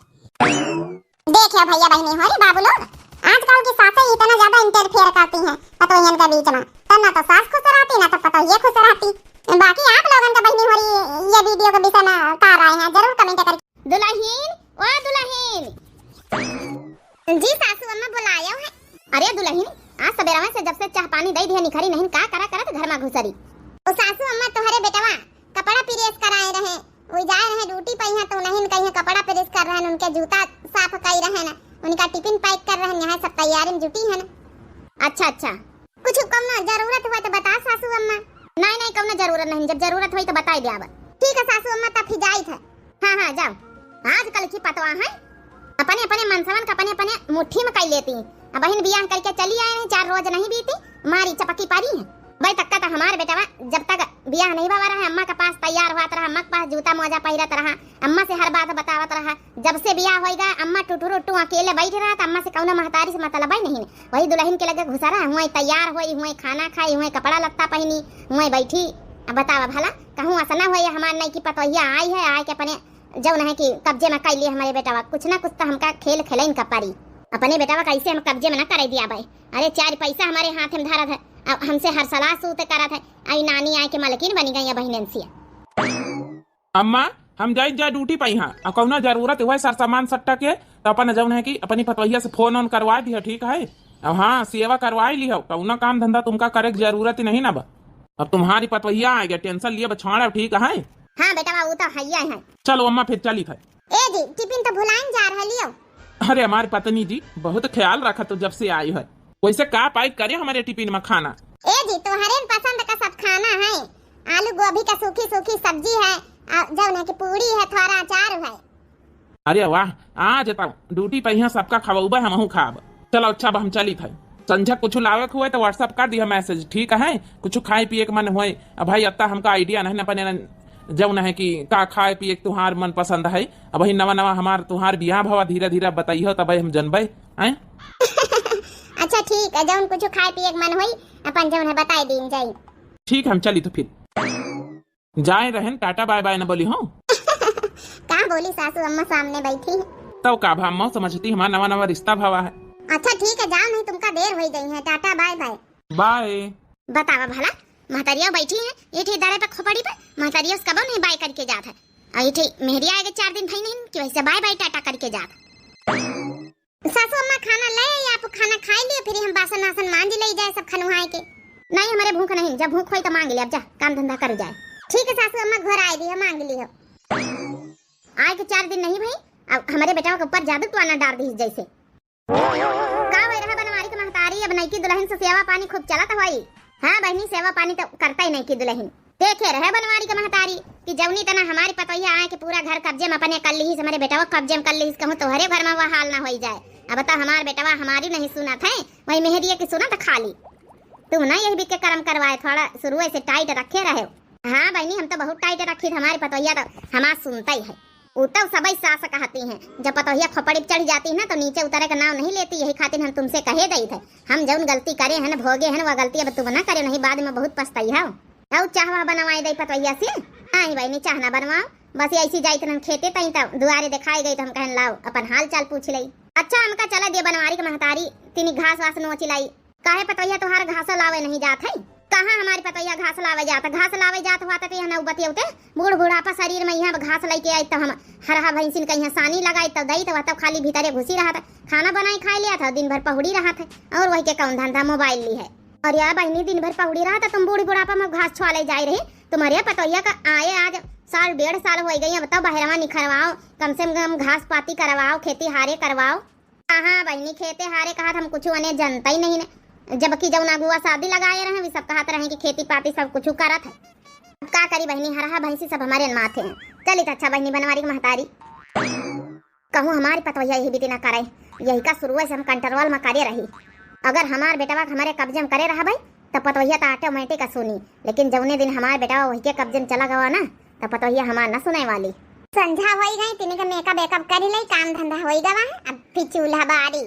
देखियो भैया बहिनी हो रे बाबू लोग, आजकल की सासें इतना ज्यादा इंटरफेयर करती हैं पतोहियन के बीच में, तो ना तो सास खुश रहती, ना तो पतोहिए खुश रहती। बाकी आप लोगन का बहिनी हो रही ये वीडियो के विषय में का राय है, जरूर कमेंट करके। दुलहिन, ओ दुलहिन, जी सासू अम्मा बुलायो है। अरे दुलहिन, आज सबेरवा से जब से चाह पानी दई दिया निखरी नहीं, का करा करत घर मा घुसरी। ओ सासू अम्मा, तोहरे बेटवा कपड़ा प्रेस कराए रहे, वो जाए रहे ड्यूटी पे, यहाँ तो नहीं कहीं कपड़ा प्रेस कर रहे हैं, उनके जूता साफ कई रहे हैं, उनका टिफिन पैक कर रहे हैं, यहाँ सब तैयारी में जुटी है ना। अच्छा अच्छा, कुछ कौनो जरूरत हुआ तो बता सासू अम्मा। नहीं नहीं, कौनो जरूरत नहीं, जब जरूरत हुई तो बताई देब। ठीक है सासू अम्मा, तब फिर जाइत है। हाँ हाँ, जाओ। आजकल की पतवा है, अपने अपने मनसवन का अपने अपने मुट्ठी में कई लेती। अबहिन बियाह करके चली आए रही, चार रोज नहीं बीती, मारी चपकी पारी है। भाई तक्का तो हमार बेटवा जब तक बियाह नहीं बाबा रहा, अम्मा के पास तैयार होत रहा, अम्मा के पास जूता मोजा पहिरत रहा, अम्मा से हर बात बतावत रहा। जब से बियाह होइगा, अम्मा टुटुरु टू अकेले बैठ रहा, त अम्मा से कौनो महतारी से मतलब ही नहीं। वही दुलहिन के लगे घुसा रहा, हुआई तैयार होई, हुआई खाना खाई, हुआई कपड़ा लत्ता पहिनी, हुआई बैठी। अब बतावा भला, कहूँ असना होई हमार नई की पतोहिया आई है, आए के अपने जौन है कि कब्जे में कई लिए हमरे बेटवा, कुछ ना कुछ तो हमका खेल खेलइन का परी। अपने बेटवा कैसे हम कब्जे में ना करे दिया भाई। अरे चार पैसा हमारे हाथ में धरत है, अब हमसे हर सलाह सूत करत है। आई नानी आए के मलकिन बनी गई है बहिनन से। अम्मा, हम जाइत जा ड्यूटी पे हाँ, और कौनो जरूरत हुआ सर सामान सट्टा के, तो अपन जौन है कि अपनी पतोहिया से फोन ओन करवा दिया, ठीक है? अब हाँ, सेवा करवाई लिहो, कौनो काम धंधा तुमका करे के जरूरत ही नहीं ना बा। अब तुम्हारी पतोहिया आ गया, टेंशन लिए बछाड़ा, ठीक है? हाँ बेटवा, वो तो हइया है। चलो अम्मा, फिर चली थे। ए जी, टिफिन तो भुलाइन जा रहे लियो। अरे हमारी पत्नी जी, बहुत ख्याल रखा तो जब से आई है। वैसे का पैक करे हमारे टिफिन में खाना? ए जी, तुम्हारे पसंद का सब खाना है, आलू गोभी का सूखी सूखी सब्जी है, आ, जौन है कि पूरी है, थोड़ा अचार है। अरे वाह, आज तो ड्यूटी पे यहाँ सबका खवौबा, हमहू खाब। चलो अच्छा, अब हम चली थे। संझा कुछ लावे के हुए तो WhatsApp कर दिया मैसेज, ठीक है? कुछ खाए पिए के मन हुए। अब भाई अत्ता हमका आइडिया नहीं न बने न, जौन है कि का खाए पिए के तुहार मन पसंद है। अब वही नवा नवा हमार तुहार बियाह भवा, धीरे धीरे बताइहो तब हम जनबे। हैं? अच्छा ठीक है, जौन कुछ खाए पिए के मन होई अपन जौन है बताई दीन जाई। ठीक है, हम चली तो फिर। जाए रहन, टाटा बाय बाय न बोली हो। का बोली, सासू अम्मा सामने बैठी है। तब का भा अम्मा समझती हमार नवा नवा रिश्ता भवा है। अच्छा ठीक है, जाओ नहीं तुमका देर होई गई है, टाटा बाय बाय। बाय। बतावा भला, महतरिया बैठी है ये ठे दरे पे खोपड़ी पे, महतरिया उसका बहू नहीं बाय करके जात है। और ये ठे मेहरिया आए के चार दिन भई नहीं कि वैसे बाय बाय टाटा करके जात। सासू अम्मा खाना ले आई, आप खाना खाई लियो, फिर हम बासन वासन मांज ले जाए सब खनुहाए के। नहीं, हमारे भूख नहीं, जब भूख होई तो मांग ले, अब जा काम धंधा कर जाए। ठीक है सासू अम्मा, घर आए दी है, मांग ली हो। आए के चार दिन नहीं भई, अब हमारे बेटवा के ऊपर जादू टोना डार दी जैसे। का होय रहा बनवारी के महतारी, अब नईकी दुलहिन से सेवा पानी खूब चलत होई। हाँ बहिनी, सेवा पानी तो करता ही नईकी दुलहिन। देखे रहे बनवारी के महतारी कि जौनी तना हमारी पतोहिया आए के पूरा घर कब्जे में अपने कर लीहिस, हमारे बेटवा कब्जे में कर लीहिस, कहूँ तोहरे घर में वह हाल ना होई जाए। अब तो हमार बेटवा हमारी नहीं सुनत है, वही मेहरिया की सुनत खाली। तुम ना यही बिके करम करवाए, थोड़ा शुरुए से टाइट रखे रहे। हाँ बहिनी, हम तो बहुत टाइट रखी थे, हमारी पतोहिया तो हमार सुनता ही है। उ तो सबई सास कहती हैं, जब पतोहिया खोपड़ी पे चढ़ जाती है ना तो नीचे उतरे का नाम नहीं लेती, यही खातिर हम तुमसे कहे दई थे। हम जौन गलती करे हैं ना, भोगे हैं ना, वह गलती अब तुम ना करे, नहीं बाद में बहुत पछताई हो। और चाह वाह बनवाए दई पतोहिया से? नहीं बहिनी, चाह ना बनवाओ, बस ऐसी जाइत रहन खेते तई तो दुआरे दिखाई गई तो हम कहन लाओ अपन हाल चाल पूछ लई। अच्छा हमका चला दे बनवारी के महतारी, तिनी घास वास नोच लाई। काहे पतोहिया तोहार घास लावे नहीं जात है? कहाँ हमारी पतोहिया घास लावे जात? घास लावे जात हुआ तो यहाँ ना बतियौते। बूढ़ बुढ़ापा शरीर में यहाँ घास लेके आई तो हम हरहा भैंसिन का यहाँ सानी लगाई तो दई तो वह तो खाली भीतरे घुसी रहा था, खाना बनाई खाई लिया था, दिन भर पहुड़ी रहा था। और वही के कौन धंधा मोबाइल ली है। और या बहिनी दिन भर पहुड़ी रहा था, तुम बूढ़ बुढ़ापा में घास छुआ ले जाए रही। तुम्हारे पतोहिया का आए आज साल डेढ़ साल हो गई, अब तो बहरवा निखरवाओ, कम से कम घास पाती करवाओ, खेती हारे करवाओ। हाँ बहिनी, खेते हारे कहत हम कुछ ओने जनता ही नहीं ने, जबकि जौन अगुआ शादी लगाए रहे, वे सब कहत रहे कि खेती पाती सब कुछ करत है। अब का करी बहिनी, हरहा भैंसी सब हमारे माथे हैं। चलित अच्छा बहिनी बनवारी के महतारी। कहूँ हमारी पतोहिया यही बीती ना करे, यही का शुरुए से हम कंट्रोल में करे रही। अगर हमार बेटवा के हमारे कब्जे में करे रहा भाई, तो पतोहिया तो ऑटोमेटिक सुनी, लेकिन जौने दिन हमार बेटवा वही के कब्जे में चला गवा ना, तो पतोहिया हमार न सुने वाली। संझा होई गई, तिनी के मेकअप वेकअप कर ले, काम धंधा होई गवा, अब फिर चूल्हा बारी।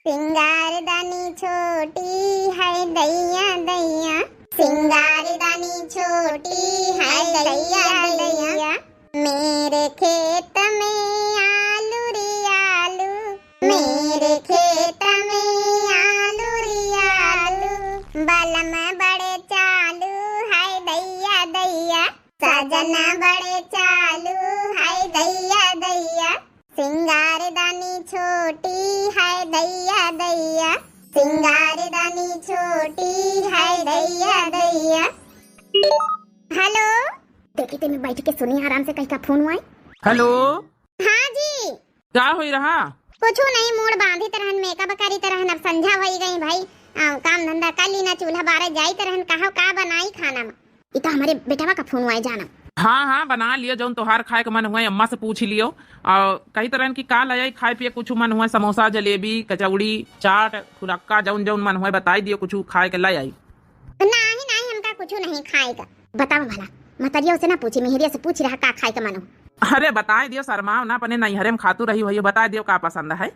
सिंगारदानी छोटी है दैया दैया, सिंगारदानी छोटी है दैया दैया। मेरे खेत में आलू रे आलू, मेरे खेत में आलू रे आलू, बलम बड़े चालू है दैया दैया, सजना बड़े चालू है दैया दैया। सिंगारदानी छोटी दैया दैया, सिंगारदानी छोटी है दैया दैया। हेलो। देखी ते में बैठ के सुनी आराम से, कहीं का फोन हुआ है। हेलो। हाँ जी। का होई रहा? कुछू नहीं, मूड़ बांधित रहन, मेकअप करित रहन, अब संझा होई गई भाई। आ, काम धंधा कर ली ना, चूल्हा बारे जाइत रहन, कहो का बनाई खाना में। ई तो हमरे बेटवा का फोन आए जाना। हाँ, हाँ, बना लियो, जौन तोहार खाए के मन हुए, अम्मा से पूछ लियो। और कही तो रहन कि का ले आई खाए पिए, कुछ मन हुए, समोसा, जलेबी, कचौड़ी, चाट, फुलक्का, जौन जौन मन हुए बताई दियो, कुछ खाए के ले आई। नहीं, नहीं, हमका कुछ नहीं खाए का। बतावा भला, मतरिया से ना पूछी, मेहरिया से पूछ रहा का खाए के मन हो। अरे बताए दियो, शर्माओ ना, अपने नैहरे में खातू रही हुई, बताए दियो का पसंद है।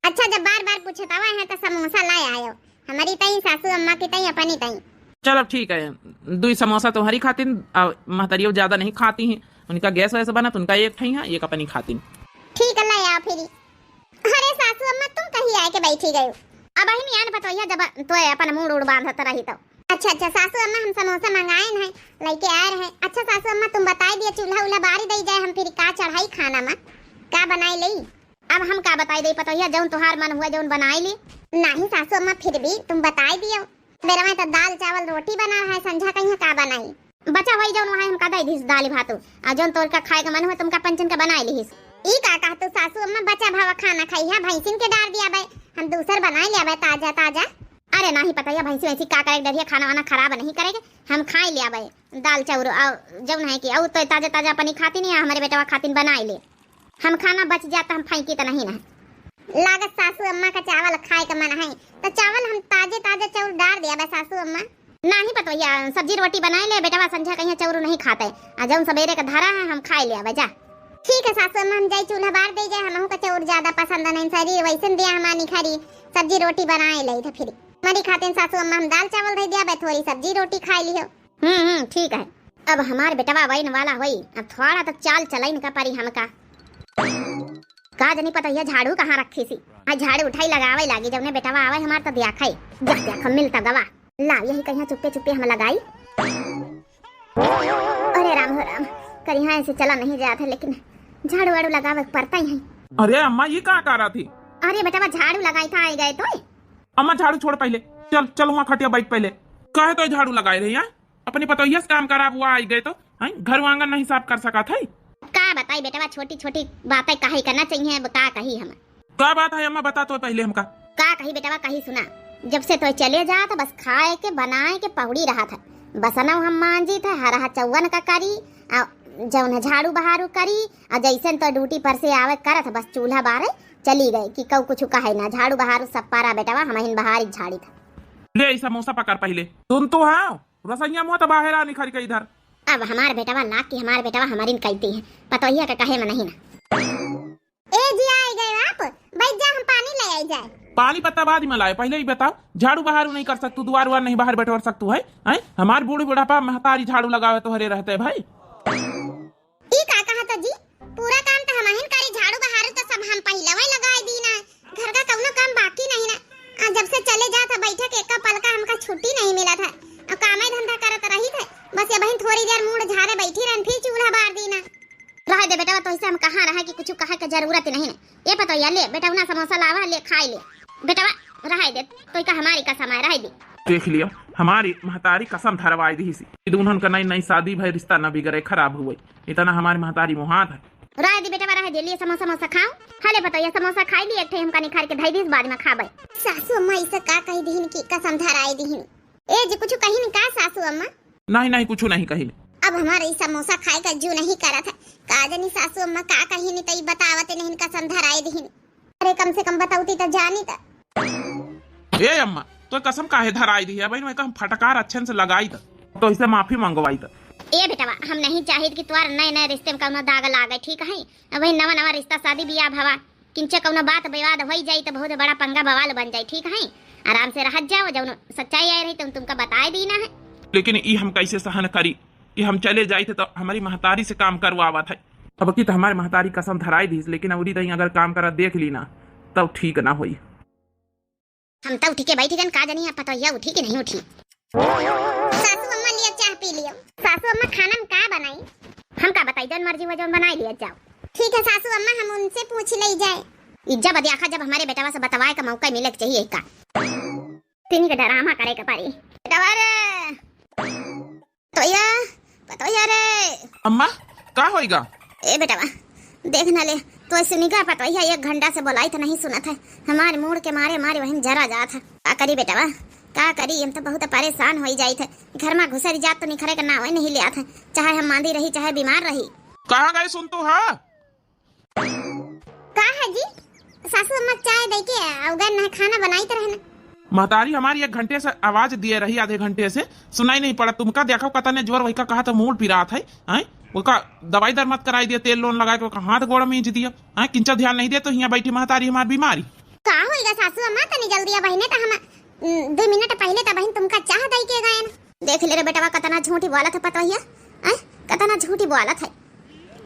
अच्छा, जब बार बार पूछत आवा है तो समोसा ले आयो। हमारी तई, सासू अम्मा की तई, अपनी तई। चलो ठीक है, दुई समोसा तुम्हारी खातिन, और महतरियो ज्यादा नहीं खाती हैं, उनका गैस वैस बना तो उनका एक ठई है, एक अपनी खातिन। ठीक है, ले आओ फिर। अरे सासू अम्मा, तुम कहीं आए के बैठी गई? अब अही मियान पतोहिया जब तो अपन मूड़ उड़ बांधत रही तो। अच्छा, अच्छा सासू अम्मा, हम समोसा मंगाए हैं, लेके आए रहे। अच्छा सासू अम्मा, तुम बताई दिया, चूल्हा उल्हा बारी दई जाए, हम फिर का चढ़ाई खाना में, का बनाई लई? अब हम का बताई दे पतोहिया, जौन तोहार मन हुआ जौन बनाई ली। नहीं सासू अम्मा, फिर भी तुम बताई दियो। बेरवा तो दाल चावल रोटी बना है, संझा कहीं का बनाई? बचा हुई जौन वहाँ हमका दे दिस दाल भात, आ जौन तोर का खाए का मन हुआ तुमका पंचन का बनाई लिहिस। ई का कहतू सासू अम्मा, बचा भावा खाना खाई है, भैंसिन के डार दिया बे, हम दूसर बनाई लिया बे ताजा ताजा। अरे नहीं पतोहिया, भैंसी वैसी का करे डरिया, खाना वाना खराब नहीं करेगे, हम खाई लिया बे दाल चाउर, आ जौन है कि और तो ताजा ताजा अपनी खाती नहीं है, हमारे बेटवा खातिन बनाई ले। हम खाना बच जाता, हम फेंकी त नहीं ना। लागत सासू अम्मा का चावल खाए का मन है, तो चावल हम ताजे ताजे चाउर डार दिया बे सासू अम्मा। नहीं पतोहिया, सब्जी रोटी बनाए ले बेटवा, संझा कहीं चाउर नहीं खाते, आ जौन सबेरे का धरा है हम खाए ले आवे जा। ठीक है सासू अम्मा, हम जाई चूल्हा बार दे जाए, हमहू का चाउर ज्यादा पसंद नहीं, शरीर वैसन दिया हमार निखरी, सब्जी रोटी बनाए ले तो फिर हमारी खातिन सासू अम्मा हम दाल चावल दे दिया बे, थोड़ी सब्जी रोटी खाए लियो। हम्म, हम्म, ठीक है। अब हमार बेटवा वैन वाला होई, अब थोड़ा तो चाल चलाइन का परी हमका। का जनी पतोहिया झाड़ू कहाँ रखी सी? आ झाड़ू उठाई लगावे लागी, जौने बेटवा आवे हमार तो दिया खाई। जा दिया खा मिलता गवा। ला यही कहीं चुप्पे चुप्पे हम लगाई। अरे राम हो राम, करिहा ऐसे चला नहीं जात है, लेकिन झाड़ू वाड़ू लगावे के पड़ता ही है। अरे अम्मा, ये का करा थी? अरे बेटवा, झाड़ू लगाई था, आई गए तो। अम्मा झाड़ू छोड़ पहले, चल चल वहाँ खटिया बैठ पहले। कहे तो झाड़ू लगाए रही है, अपनी पतोहिया से काम करा, वो आई गए तो, हैं? घर आंगन नहीं साफ कर सका था। का बताई बेटवा, छोटी छोटी बातें कही करना चाहिए, अब का कही हम। का बात है अम्मा, बता तो पहले हमका। का कही बेटवा, कही सुना, जब से तो चले जा तो बस खाए के बनाए के पहुड़ी रहा था, बसनौ हम मांजी था, हरहा चौवन का करी, आ जौन है झाड़ू बहारू करी, आ जैसन तो ड्यूटी पर से आवे करत बस चूल्हा बारे चली गए कि कऊ कुछ कहे ना, झाड़ू बहारू सब पारा बेटवा, हमहिन बहारी झाड़ी था। ले ई समोसा पकड़ पहले, तुम तो हाँ रसोइया मुँह तो बाहर आ निखर के इधर। अब हमार बेटवा लाग के हमार बेटवा हमारिन कहती है, पतोहिया के कहे में नहीं ना। ए जी, आ गए आप, बैठ जा, हम पानी ले आई जाए। पानी पत्ता बाद में लाए, पहले ही बताओ, झाड़ू बहारू नहीं कर सकतू, दुआर उआर नहीं बाहर बैठवर सकतू है, हैं? हमार बूढ़ बुढ़ापा महतारी झाड़ू लगावे तोहरे रहते भाई। ई का कहा था जी, पूरा काम तो हमहिन करी, झाड़ू बहारू तो सब हम पहले वही लगाए दी ना, घर का कौनो काम बाकी नहीं ना। आ जब से चले जात है बैठे के एक पल का हमका छुट्टी नहीं मिला था, और कामे धंधा करत रही थे, बस ये बहिन थोड़ी देर मूड़ झारे बैठी रहन, फिर चूल्हा बार दी ना। रहे दे बेटवा, तोहिसे हम कहाँ रहे कि कुछ कहे के जरूरत नहीं है। ये पतोहिया ले, बेटवा ना समोसा लावा, ले खाए ले। बेटवा, रहे दे, तो का हमारी कसम है, रहे दे। देख लियो, हमारी महतारी कसम धरवाई दी सी। दुल्हन का नई नई शादी भई, रिश्ता न बिगड़े, खराब हुए। इतना हमारी महतारी मुहात है। रहे दे बेटवा, रहे दे, लिए समोसा, समोसा खाओ। हाँ ले पतोहिया, समोसा खाई लिए, एक ठे हमका निखार के धई दीस, बाद में खाबे। सासू अम्मा इसे का कही दिहिन कि कसम धराई दिहिन। ए जी, कुछ कहिन का सासू अम्मा? नहीं, नहीं, कुछ नहीं कहिन। अब हमारे ई समोसा खाए का जू नहीं करत है। का जनी सासू अम्मा का कहिन, त ई बतावत नहीं, कसम धराई दिहिन। अरे, कम से कम बतावती त जानी त। ए अम्मा, तो कसम काहे धराई दी है? भाई, मैं कहम फटकार अच्छे से लगाई त, तो इसे माफी मंगवाई त। ए बेटवा, हम नहीं चाहित कि तुम्हारे नए नए रिश्ते में कौनो दाग लागे, ठीक है? अब वही नवा नवा रिश्ता, शादी बियाह भवा, किंचे कौनो बात विवाद होई जाई त बहुत बड़ा पंगा बवाल बन जाई, ठीक है? आराम से रहत जाओ, जौन सच्चाई आए रही तो तुमका बताए दी ना है। लेकिन ई हम कैसे सहन करी कि हम चले जाई थे तो हमारी महतारी से काम करवावत है। अब की तो हमारी महतारी कसम धराई दीस, लेकिन अउरी तई अगर काम करत देख ली ना, तब ठीक ना होई। हम तो उठी के बैठ गन, का जनी अब पतोहिया उठी कि नहीं उठी। सासू अम्मा लिया चाह पी लियो। सासू अम्मा खाना में का बनाई? हम का बताई, जौन मर्जी हुआ जौन बनाई लिया जाओ। ठीक है सासू अम्मा, हम उनसे पूछ ले जाए। ई जब देखा, जब हमरे बेटवा से बतवाए का मौका मिले के चाहिए का। तिनी के डरामा करे के पड़ी। बेटवा रे, पतोहिया, पतोहिया रे। अम्मा, का होइगा? ए बेटवा, देख ना ले, तो ऐसे निगाह पतोहिया एक घंटा से बोलाई तो नहीं सुनत है। हमारे मूड के मारे मारे वहीं जरा जात है। का करी बेटवा, का करी, हम तो बहुत परेशान होई जाइत है। घर में घुसरी जात तो निखरे के नावे नहीं लियात है, चाहे हम मांदी रही, चाहे बीमार रही। कहाँ गए सुन तू, हाँ? का है जी? सासू अम्मा चाय दे के अउगन है, खाना बनाइत रहे ना। महतारी हमारी एक घंटे से आवाज दिए रही, आधे घंटे से सुनाई नहीं पड़ा। तुमका देखो कतने जोर वही का कहा तो मूड पिरात है, हैं? ओका दवाई दर मत कराई दिया, तेल लोन लगा के ओका हाथ गोड़ मींज दिया, हैं? किंचा ध्यान नहीं दे तो हियाँ बैठी महतारी हमार बीमारी। का होइगा सासू अम्मा, तनी जल्दी अब बहिने त हम, उम, दो मिनट पहले त बहिन तुमका चाह दई के गए ना। देख ले रे बेटवा, कतना झूठी बोलत है पतोहिया, हैं? कतना झूठी बोलत है।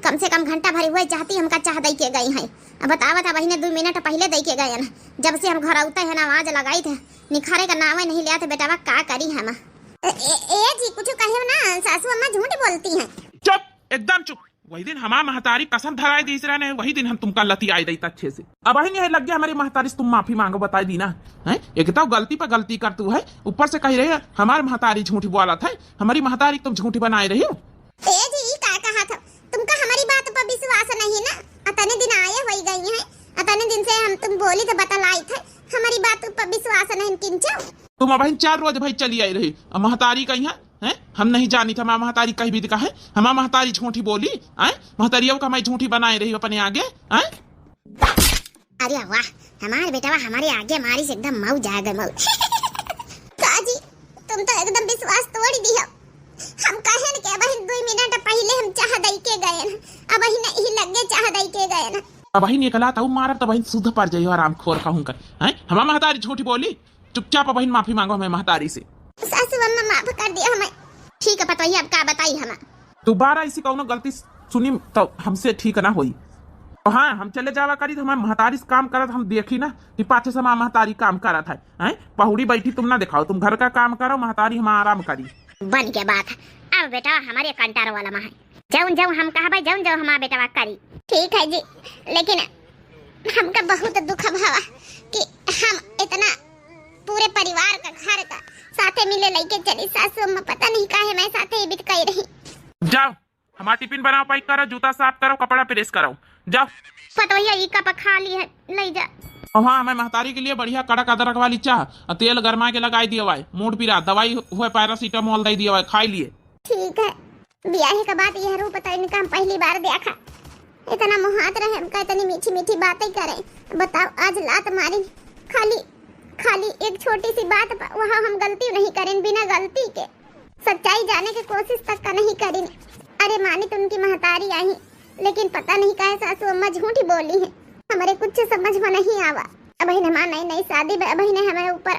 कम से कम घंटा भरी हुए चाहती हमका चाह दई के गई है। अब बतावत है बहिने, दो मिनट पहले दई के गए ना। जब से हम घर आउते हैं ना, आवाज लगाई थे, निखारे का नावे नहीं लिया थे बेटवा, का करी हम? ए, ए, ए जी, कुछ कहियो ना, सासू अम्मा झूठ बोलती हैं। चुप, एकदम चुप। वही दिन हमार महतारी कसम धराए दीस रहने, वही दिन हम तुमका लतियाए दई अच्छे से। अब वही नहीं लग गया हमारी महतारी से तुम माफी मांगो, बताई दी ना। हैं? एक तो गलती पर गलती कर तू है, ऊपर से कही रहे हमार महतारी झूठी बोलत है, हमारी महतारी तुम झूठी बनाए रही हो। ए जी, ई का कहा था? तुमका हमारी बात पर विश्वास नहीं ना? अतने दिन आए होई गई हैं, अतने दिन से हम तुम बोली तो बतलाई थे, हमारी बात पर विश्वास नहीं किंचो। तुम अबहिन चार रोज भाई चली आई रही, अब महतारी कही है, हैं? हम नहीं जानी था, हमार महतारी कही भी दिखा है, हमार महतारी झूठी बोली, हैं? महतारिया का हमारी झूठी बनाए रही अपने आगे, हैं? अरे वाह, हमार बेटवा हमारे आगे मारी से एकदम मऊ जाएगा मऊ। का जी, तुम तो एकदम विश्वास तोड़ दिया। हम कहन के अबहिन दो मिनट पहले हम चाह दई के गए ना, अबहिन ई लगे चाह दई के गए ना। अबहिन निकला तब मारब तबहिन सुध पर जाइयो आराम खोर कहूँ कर, हैं? हमार महतारी झूठी बोली, चुपचाप अबहिन माफी मांगो हमें महतारी से। सासू अम्मा माफ कर दिया हमें। ठीक है पतोहिया, अब का बताई हम? दोबारा ऐसी कौनो गलती सुनी तो हमसे ठीक ना होई। तो हाँ, हम चले जावा करी तो हमारे महतारी से काम करत हम देखी ना कि पाछे से हमार महतारी काम करत है, हैं? पहुड़ी बैठी तुम ना दिखाओ, तुम घर का काम करो, महतारी हम आराम करी। बन के बात है। अब बेटा हमारे कंटार वाला माँ है, जौन जौन हम कहबे, जौन जौन हमार बेटवा करी। ठीक है जी, लेकिन हमका बहुत दुख भवा कि हम इतना पूरे परिवार का, घर का साथे मिले लइके चली। सासू अम्मा पता नहीं काहे मैं साथे ही बित कही रही। जाओ, हमार टिफिन बनाओ, पैक करो, जूता साफ करो, कपड़ा प्रेस करो, जाओ। पतोहिया ई कप खाली है, ले जा। और हाँ, हमारे महतारी के लिए बढ़िया कड़क अदरक वाली चाह और तेल गरमा के लगाई दियो भाई, मूड पिरा, दवाई हुए पैरासीटामोल दे दियो भाई, खाई लिए। ठीक है, बियाहे के बाद यह रूप तो इनका हम पहली बार देखा। इतना मुहात रहे हमका, इतनी मीठी मीठी बातें करे। बताओ, आज लात मारी, खाली, खाली एक छोटी सी बात पर, वहाँ हम गलती नहीं करें, बिना गलती के सच्चाई जाने के कोशिश तक का नहीं करिन। अरे मानी तो उनकी महतारी आई, लेकिन पता नहीं काहे सासू अम्मा झूठी बोली है। हमारे कुछ समझ में नहीं आवा। अबहिन हमार नई नई शादी बा, अबहिन हमारे ऊपर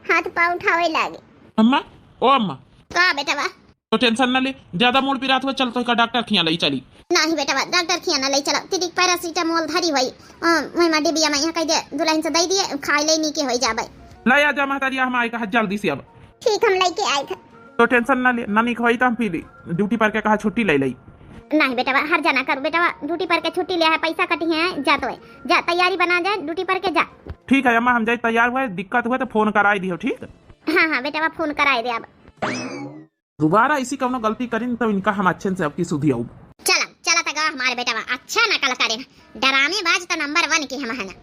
हाथ पाँव उठावे लागे। अम्मा, ओ अम्मा। का बेटवा? तो टेंशन ना ले, ज्यादा मूड पिरात हुआ, चल तो का डॉक्टर खिया लई चली। नहीं बेटवा, डॉक्टर खिया ना लई चला, तितिक पैरासीटामोल धरी हुई, अ, वही मा डिबिया में यहाँ कह दे, दुल्हन से दे दिए, खाई ले, नीके होई जाबे। ले आ जा महतारिया, हम आए कहा जल्दी से अब। ठीक, हम लेके आए थे। तो टेंशन ना ले, ना नीक होई तो हम पी ली। ड्यूटी पर के कहा छुट्टी ले लई। नहीं बेटवा, हर जना करू बेटवा, ड्यूटी पर के छुट्टी ले है, पैसा कटी है, जा तो है, जा तैयारी बना जाए, ड्यूटी पर के जा। ठीक है अम्मा, हम जाए तैयार हुए, दिक्कत हुए तो फोन कराई दियो, ठीक? हाँ हाँ बेटवा, फोन कराए दे अब। दोबारा ऐसी कौनो गलती करिन तो इनका हम अच्छे से अब की सुधी आऊब। चला, चला त गवा हमारे बेटवा, अच्छा नकल करिन, डरामेबाज तो नंबर वन के हम है ना।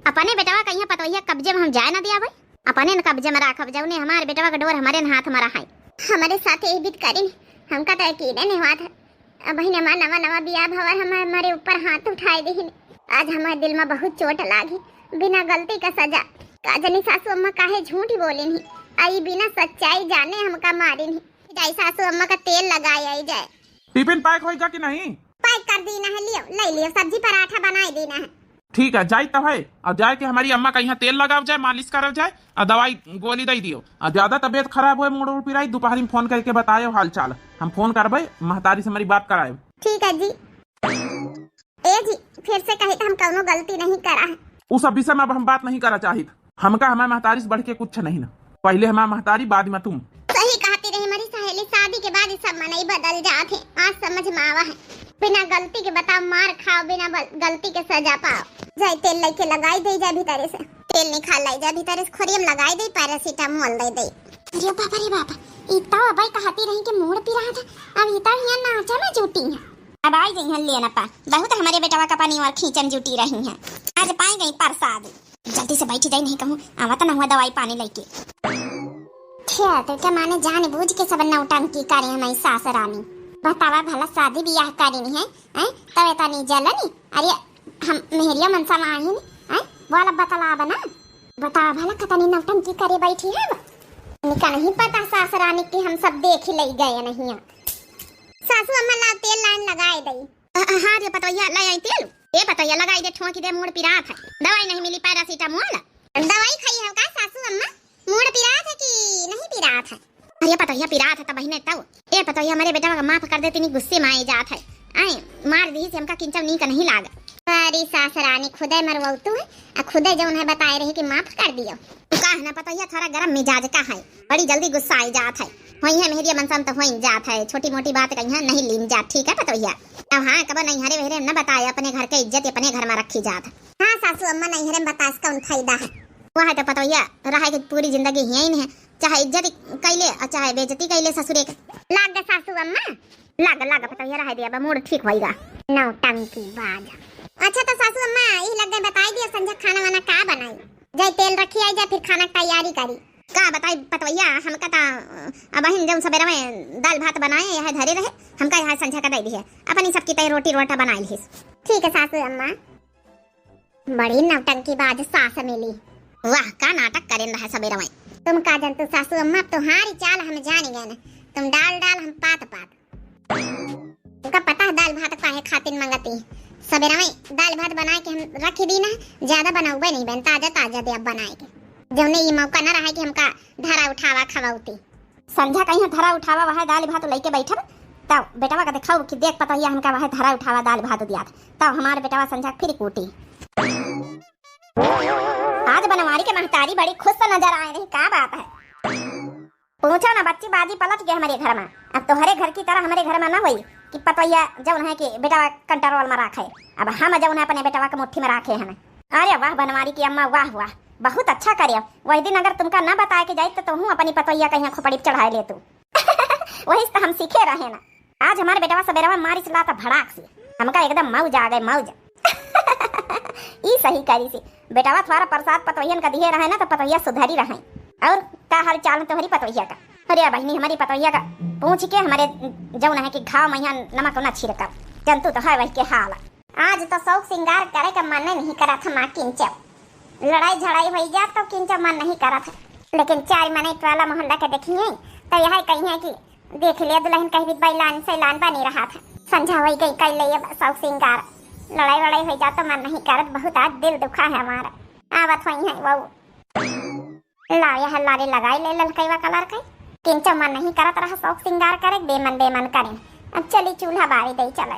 अपने बेटवा कहिया पतोहिया कब्जे में हम जाए ना दिया भाई, अपने न कब्जे में राखब, जौने हमारे बेटवा का डोर हमारे न हाथ में रहाई। हमारे साथे ये बीत करिन, हमका तो यकीन नहीं हुआ था। अबहिन हमार नवा नवा बियाह भवा, हमार, हमारे ऊपर हाथ उठाए देहिन। आज हमारे दिल में बहुत चोट लागी, बिना गलती का सजा। का जनी सासू अम्मा काहे झूठ बोलिन ही, आई बिना सच्चाई जाने हमका मारिन ही। जाई सासू अम्मा का तेल लगाए आई जाए। टिफिन पैक होइगा कि नहीं? पैक कर दी ना है, लियो, ले लियो, सब्जी पराठा बनाए दी ना है। ठीक है, जाई तब है। और जाए के हमारी अम्मा का यहाँ तेल लगाव जाए, मालिश करव जाए, और दवाई गोली दे दियो। और ज्यादा तबीयत खराब होए, मूड उड़ पिराई, दोपहरी में फोन करके बतायो हाल चाल। हम फोन करबे, महतारी से हमारी बात कराए। ठीक है जी। ए जी, फिर से कहे तो हम कौनो गलती नहीं करा है। उस सब विषय में अब हम बात नहीं करा चाहित। हमका हमारे महतारी से बढ़ के कुछ नहीं ना। पहले हमारे महतारी, बाद में तुम। सही कहती रही हमारी सहेली, शादी के बाद ये सब मनई बदल जात है। आज समझ में आवा है। बिना गलती के बताओ, मार खाओ, बिना बल-, गलती के सजा पाओ। जाए तेल लेके लगाई दे, जा भीतरे से। तेल निकाल लाई, जा भीतरे से, खोरियम लगाई दे, पैरासिटामोल दे दे। अरे बाप रे बाप, ई तो अबे कहती रही कि मूड़ पिरात है, अब ई तो हियां नाचा में जुटी है। अब आई गई हैं लेन पा, बहुत हमरे बेटवा का पानी और खींचन जुटी रही हैं। आज पाई गई प्रसाद। जल्दी से बैठी जाई, नहीं कहूँ आवत न हुआ दवाई पानी लेके। छे, तो क्या माने जान बूझ के सब नौटंकी करे हमारी सास रानी। बतावा भला शादी बियाह करी नहीं है, हैं? तब इतनी जलनी? अरे हम मेहरिया मनसा में आई नहीं, हैं? बोला बतला बना। बतावा भला कतनी नौटंकी करे बैठी है वो। इनका नहीं पता सास रानी की हम सब देख ही ले गए नहीं हैं। सासू अम्मा ला तेल लाइन लगाए दई। अ, अ, हाँ रे पतोहिया, ले आई तेल। ए पतोहिया, लगाई दे, ठोंकी दे, मूड़ पिरात है। दवाई नहीं मिली, पैरासिटामोल। दवाई खाई है का सासू अम्मा? मूड़ पिरात है कि नहीं पिरात है? अरे पतोहिया, पिरात है तब बहिने तब। ए पतोहिया, हमरे बेटवा का माफ कर दे, तिनी गुस्से में आई जात है। आए, मार दी से हमका किंचव नीक नहीं लाग। अरे सास रानी, खुदे मरवतू है, आ खुदे जौन है बताए रही कि माफ कर दियो। तू का है ना पतोहिया, थोड़ा गरम मिजाज का है, बड़ी जल्दी गुस्सा आई जात है। होई है मेहरिया मनसा में तो होई जात है, छोटी मोटी बात कहीं है नहीं लीन जात, ठीक है पतोहिया? अब हाँ, कब नैहरे वहरे न बताए, अपने घर के इज्जत अपने घर में रखी जात है। हाँ सासू अम्मा, नैहरे में बतास कौन फायदा है? वह है तो पतोहिया, रहे के पूरी जिंदगी यही है, चाहे इज्जत कैले और चाहे बेइज्जती कैले ससुरे के। लाग दे सासू अम्मा, लाग, लाग पतोहिया, रहे दे, अब मूड़ ठीक होइगा। नौटंकी बाज। अच्छा तो सासू अम्मा, ई लग गए बताई दिया, संझा खाना वाना का बनाई? जाए तेल रखी आई, जा फिर खाना की तैयारी करी। का बताई पतवैया, हमका ता, अ, अबहिन जौन सबेरा में दाल भात बनाए, यह धरे रहे, हमका यहाँ संझा का दे दिए। अपनी सबकी तय रोटी रोटा बनाई लिहिस। ठीक है सासू अम्मा। बड़ी नौटंकी बाज सास मिली। वाह, का नाटक करेन रहा सबेरा में। तुम का जनतू सासू अम्मा, तुम्हारी चाल हम जान गए न। तुम डाल डाल, हम पात पात। तुमका पता है दाल भात काहे खातिर मंगती? सबेरा में दाल भात बनाए के हम रख दी ना, ज्यादा बनौबे नहीं बन, ताजा ताजा दे अब बनाए के। जौने ये मौका ना रहा कि हमका धरा उठावा खवाउती। संझा कहीं धरा उठावा वह दाल भात लेके बैठब, तब बेटवा का देखाऊ कि देख पतोहिया हमका वह धरा उठावा दाल भात दिया था, तब हमार बेटवा संझा फिर कूटी। आज बनवारी के महतारी बड़ी खुश से नजर आए रही, का बात है? पूछो ना बच्ची, बाजी पलट गया हमारे घर में। अब तोहरे घर की तरह हमारे घर में ना होई कि पतोहिया जौन है कि बेटवा कंट्रोल में राखे, अब हम जौन है अपने बेटवा के मुट्ठी में राखे हैं। अरे वाह बनवारी की अम्मा, वाह वाह, बहुत अच्छा करे। वही दिन अगर तुमका ना बताए के जाई तो तुहूँ अपनी पतोहिया कहीं खोपड़ी पे चढ़ाए ले तू। वही से तो हम सीखे रहे ना। आज हमार बेटवा सबेरवा मारिस लात भड़ाक से, हमका एकदम मौज आ गए, मौज। ई सही करी से, बेटवा थोड़ा प्रसाद पतोहियन का दिए रहे ना तो पतोहिया सुधरी रहे। और का हाल चाल तोहरी पतोहिया का? अरे बहिनी, हमारी पतोहिया का पूछ के हमारे जौन है कि घाव में यहाँ नमक ना छिड़का, जनतू तो है वही के हाल। आज तो शौक सिंगार करे का मन नहीं करत है माँ किंचव। लड़ाई झड़ाई होई जात तो किंचव मन नहीं करत है, लेकिन चार मने टोला मोहल्ला के देखिए तो यह कही है कि देख लिया दुल्हन कहीं भी बैलान सैलान बनी रहा था। संझा होई गई, कर ले अब शौक सिंगार। लड़ाई वड़ाई होई जात तो मन नहीं करत, बहुत आज दिल दुखा है हमारा। आवत होई है वो। लाव यह लारे लगाई ले ललकैवा कलर के। किंचो मन नहीं करत रहा शौक सिंगार करे, बेमन बेमन करें। अब चली चूल्हा बारी दे चले।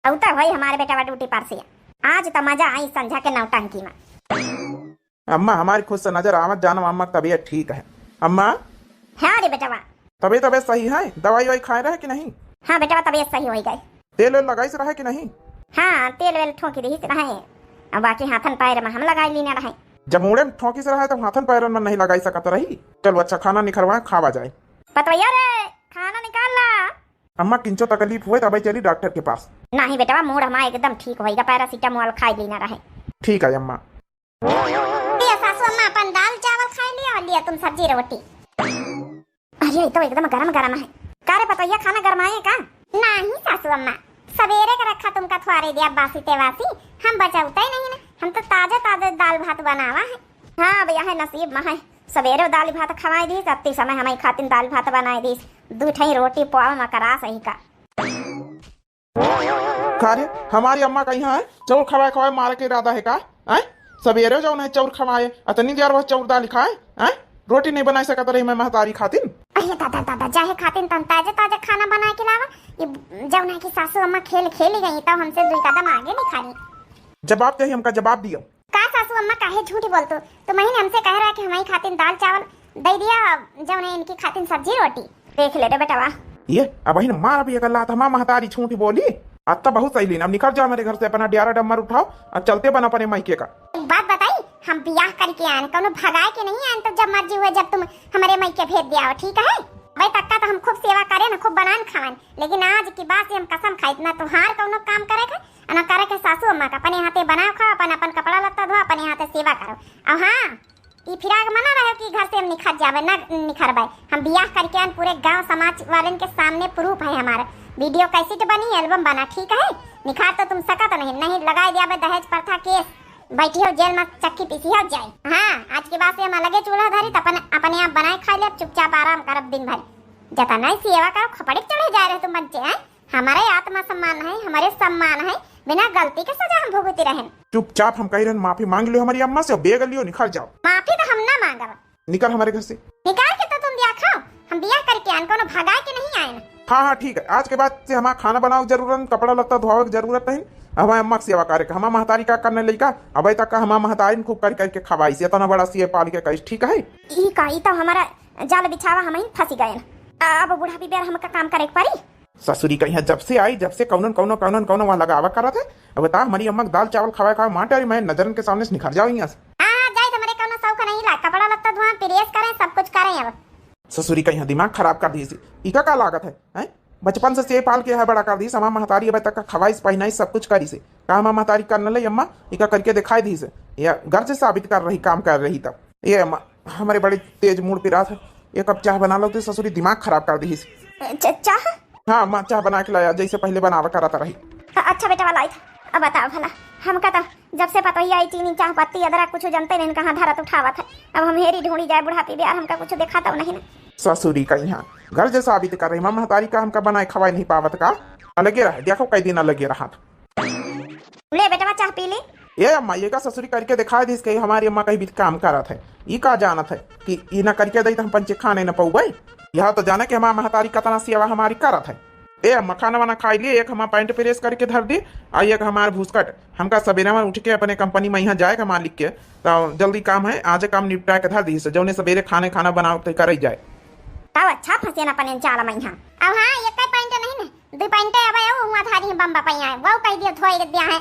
औता होई हमारे बेटवा ड्यूटी पर से। आज तो मजा आई संझा के नौटंकी में। अम्मा, हमारी खुद से नजर आवत जानो अम्मा की तबीयत ठीक है। अम्मा। हाँ रे बेटवा। तबीयत, तबीयत सही है? दवाई ववाई खाए रहे कि नहीं? हाँ बेटवा, तबीयत सही होई गई। तेल वेल लगाई से रहे कि नहीं? हाँ, तेल वेल ठोंकी रही से रहे। अब बाकी हाथन पैर में हम लगाई लीना रहे। जब मूड़े में ठोंकी से रहे तब हाथन पैरन में नहीं लगाई सकत रही। चलो अच्छा, खाना निखरवा खावा जाए। पतवैया रे, खाना निकाल ला। अम्मा किंचो तकलीफ हुए तबे चली डॉक्टर के पास। नहीं बेटवा, मूड़ हमारा एकदम ठीक होएगा, पैरासिटामोल खाई लीना रहे। ठीक है अम्मा। लिया सासू अम्मा अपन दाल चावल खाई लिया और लिया तुम सब्जी रोटी। अरे, ये तो एकदम गरम गरम है। का रे पतोहिया, खाना गरमाए का? नहीं सासू अम्मा, सवेरे का रखा तुमका थ्वारे दिया बासी तेवासी, हम बचाउते नहीं ना, हम तो ताजा ताजा दाल भात बनावा है। हाँ, अब यह नसीब में है, सवेरे दाल भात खवाए दीस, अत्ती समय हमारी खातिन दाल भात बनाए दीस, दू ठई रोटी पोआ मकरा सही का। का रे, हमारी अम्मा कहीं है, चौर खवाए खवाए मारे के इरादा है का? हैं? सवेरे जौन है चौर खवाए, अतनी देर वह चौर दाल खाए, हैं? रोटी नहीं बनाए सकत रही मैं महतारी खातिन। अरे दादा, दादा, जाहे खातिन तन ताजे ताजे खाना बनाए के लावा। ये जौन है कि सासू अम्मा खेल खेली गई, तब हमसे दुई कदम आगे नहीं खानी। जवाब चाहिए हमका, जवाब दियो। का सासू अम्मा काहे झूठ बोलतू? तुम ही ने हमसे कह रहा कि हमारी खातिन दाल चावल दे दिया, जौन है इनकी खातिन सब्जी रोटी। देख ले रे बेटवा, ये, अबहिन मारब एक लात, हमार महतारी झूठ बोली। अत्ता बहुत सही लीन, अब निकल जाओ हमरे घर से, अपना डियारा डम्मर उठाओ और चलते बन अपने मायके का। एक बात बताई, हम बियाह करके आएन, कौनो भगाए के नहीं आएन, तो जब मर्जी हुए जब तुम हमरे मायके भेज दिया हो, ठीक है? अबे तक्का तो हम खूब सेवा करेन, खूब बनाएन खाएन, लेकिन आज के बाद से हम कसम खाइत ना तुहार कौनो काम करे के, ना करे के सासू अम्मा का। अपने हाथे बनाओ खाओ, अपन, अपन कपड़ा लत्ता धो, अपने हाथे सेवा करो। और हाँ, ई फिराक मना रहे कि घर से हम निखर जाबे, ना निखरबे। हम बियाह करके आएन, पूरे गांव समाज वालन के सामने proof है हमारे। Video cassette बनी, album बना, ठीक है? निखार तो तुम सकत नहीं, नहीं लगाए दियाबे दहेज प्रथा case, बैठी हो जेल में, चक्की पीसी हो जाए। हाँ, आज के बाद से हम अलगे चूल्हा धरी, तो अपन, अपने आप बनाए खाई लेब, चुपचाप आराम करब दिन भर। जतना ही सेवा करब, खपड़ी चढ़े जा रहे तुम बच्चे हैं। हमारे आत्मसम्मान है, हमारे सम्मान है, बिना गलती के सजा हम भुगती रहेन। चुपचाप हम कही रहेन, माफी मांग लियो हमारी अम्मा से, बेग लियो, निकल जाओ। माफी तो हम ना मांगब। निकल हमारे घर से। निकाल के तो तुम बियाह खाओ, हम बियाह करके आएन, कोनो भगाए के नहीं आएन। हाँ, हाँ, ठीक है, आज के बाद से हमार खाना बनावे के जरूरत नहीं, कपड़ा लत्ता धोवे के जरूरत नहीं, हमार अम्मा के सेवा करे के, हमार महतारी का करने लइका, अबे तक का हमार महतारी खूब कर करके खवाई से, इतना बड़ा सेव पाल के कइस, ठीक है? ई का, ई तो हमारा जाल बिछावा, हम ही फंसी गए। अब बूढ़ा भी बेर हमका काम करे के पड़ी। ससुरी कहिया जब से आई, जब से कौनन कौनो, कौनन कौनो वहाँ लगावा करत है। अब बता, हमारी अम्मा के दाल चावल खवाए खाए मार डारी, मैं नजरन के सामने से निखर जाओ यहाँ से। हाँ, हाँ, जाए, हमरे कौनो शौक नहीं ला, कपड़ा लत्ता धोआ, press करें, सब कुछ करें अब। ससुरी कहिया दिमाग खराब कर दी से, इका का लागत है, हैं? बचपन से सेव पाल के है बड़ा कर दी, हमार महतारी अब तक का खवाई से पहिनाई सब कुछ करी से। का हमार महतारी कर न ले अम्मा, इका करके दिखाई दी से। ये घर से साबित कर रही, काम कर रही तब। ये अम्मा, हमरे बड़ी तेज मूड़ पिरात है, एक कप चाह बना लो तो ससुरी दिमाग खराब कर दी से। च-, चाह? हाँ अम्मा, चाह बना के लाया, जैसे पहले बनावा करत रही। अ-, अच्छा बेटा वाला, अब बताओ भला, हमका तो जब से पतोहिया आई चीनी, चाह पत्ती, अदरक कुछ जनते नहीं, कहाँ धरत उठावत है। अब हम हेरी ढूंढी जाए बुढ़ापी बेर, हमका कुछ देखाता नहीं ना। ससुरी कहिया घर जे साबित कर रही, महतारी का हमका बनाए खवाए नहीं पावत का? अलगे रहे, देखो कई दिन अलगे रहा था। ले बेटवा, चाह पी ले। ए अम्मा, ये का ससुरी करके दिखा दीस कि हमारी अम्मा कहीं भी काम करत है। ई का जानत है कि ई ना करके दई तो हम पंचे खाने न पउबे। यह तो जाने कि हमार महतारी कतना सेवा हमारी करत है। ए अम्मा, खाना वाना खाई लिए, एक हमार पैंट press करके धर दी, आ एक हमार भूसकट। हमका सबेरे में उठ के अपने कंपनी में यहाँ जाए के मालिक के, तो जल्दी काम है, आज काम निपटा के धर दी से, जौने सबेरे खाने खाना बनाओ तो करे जाए। तब अच्छा फंसे न अपने जाल में यहाँ। अब हाँ, एक पैंट नहीं न, दो पैंट अब है, वो हुआ धारी है बम्बा पे यहाँ, वो कह दिया धोई दिया है,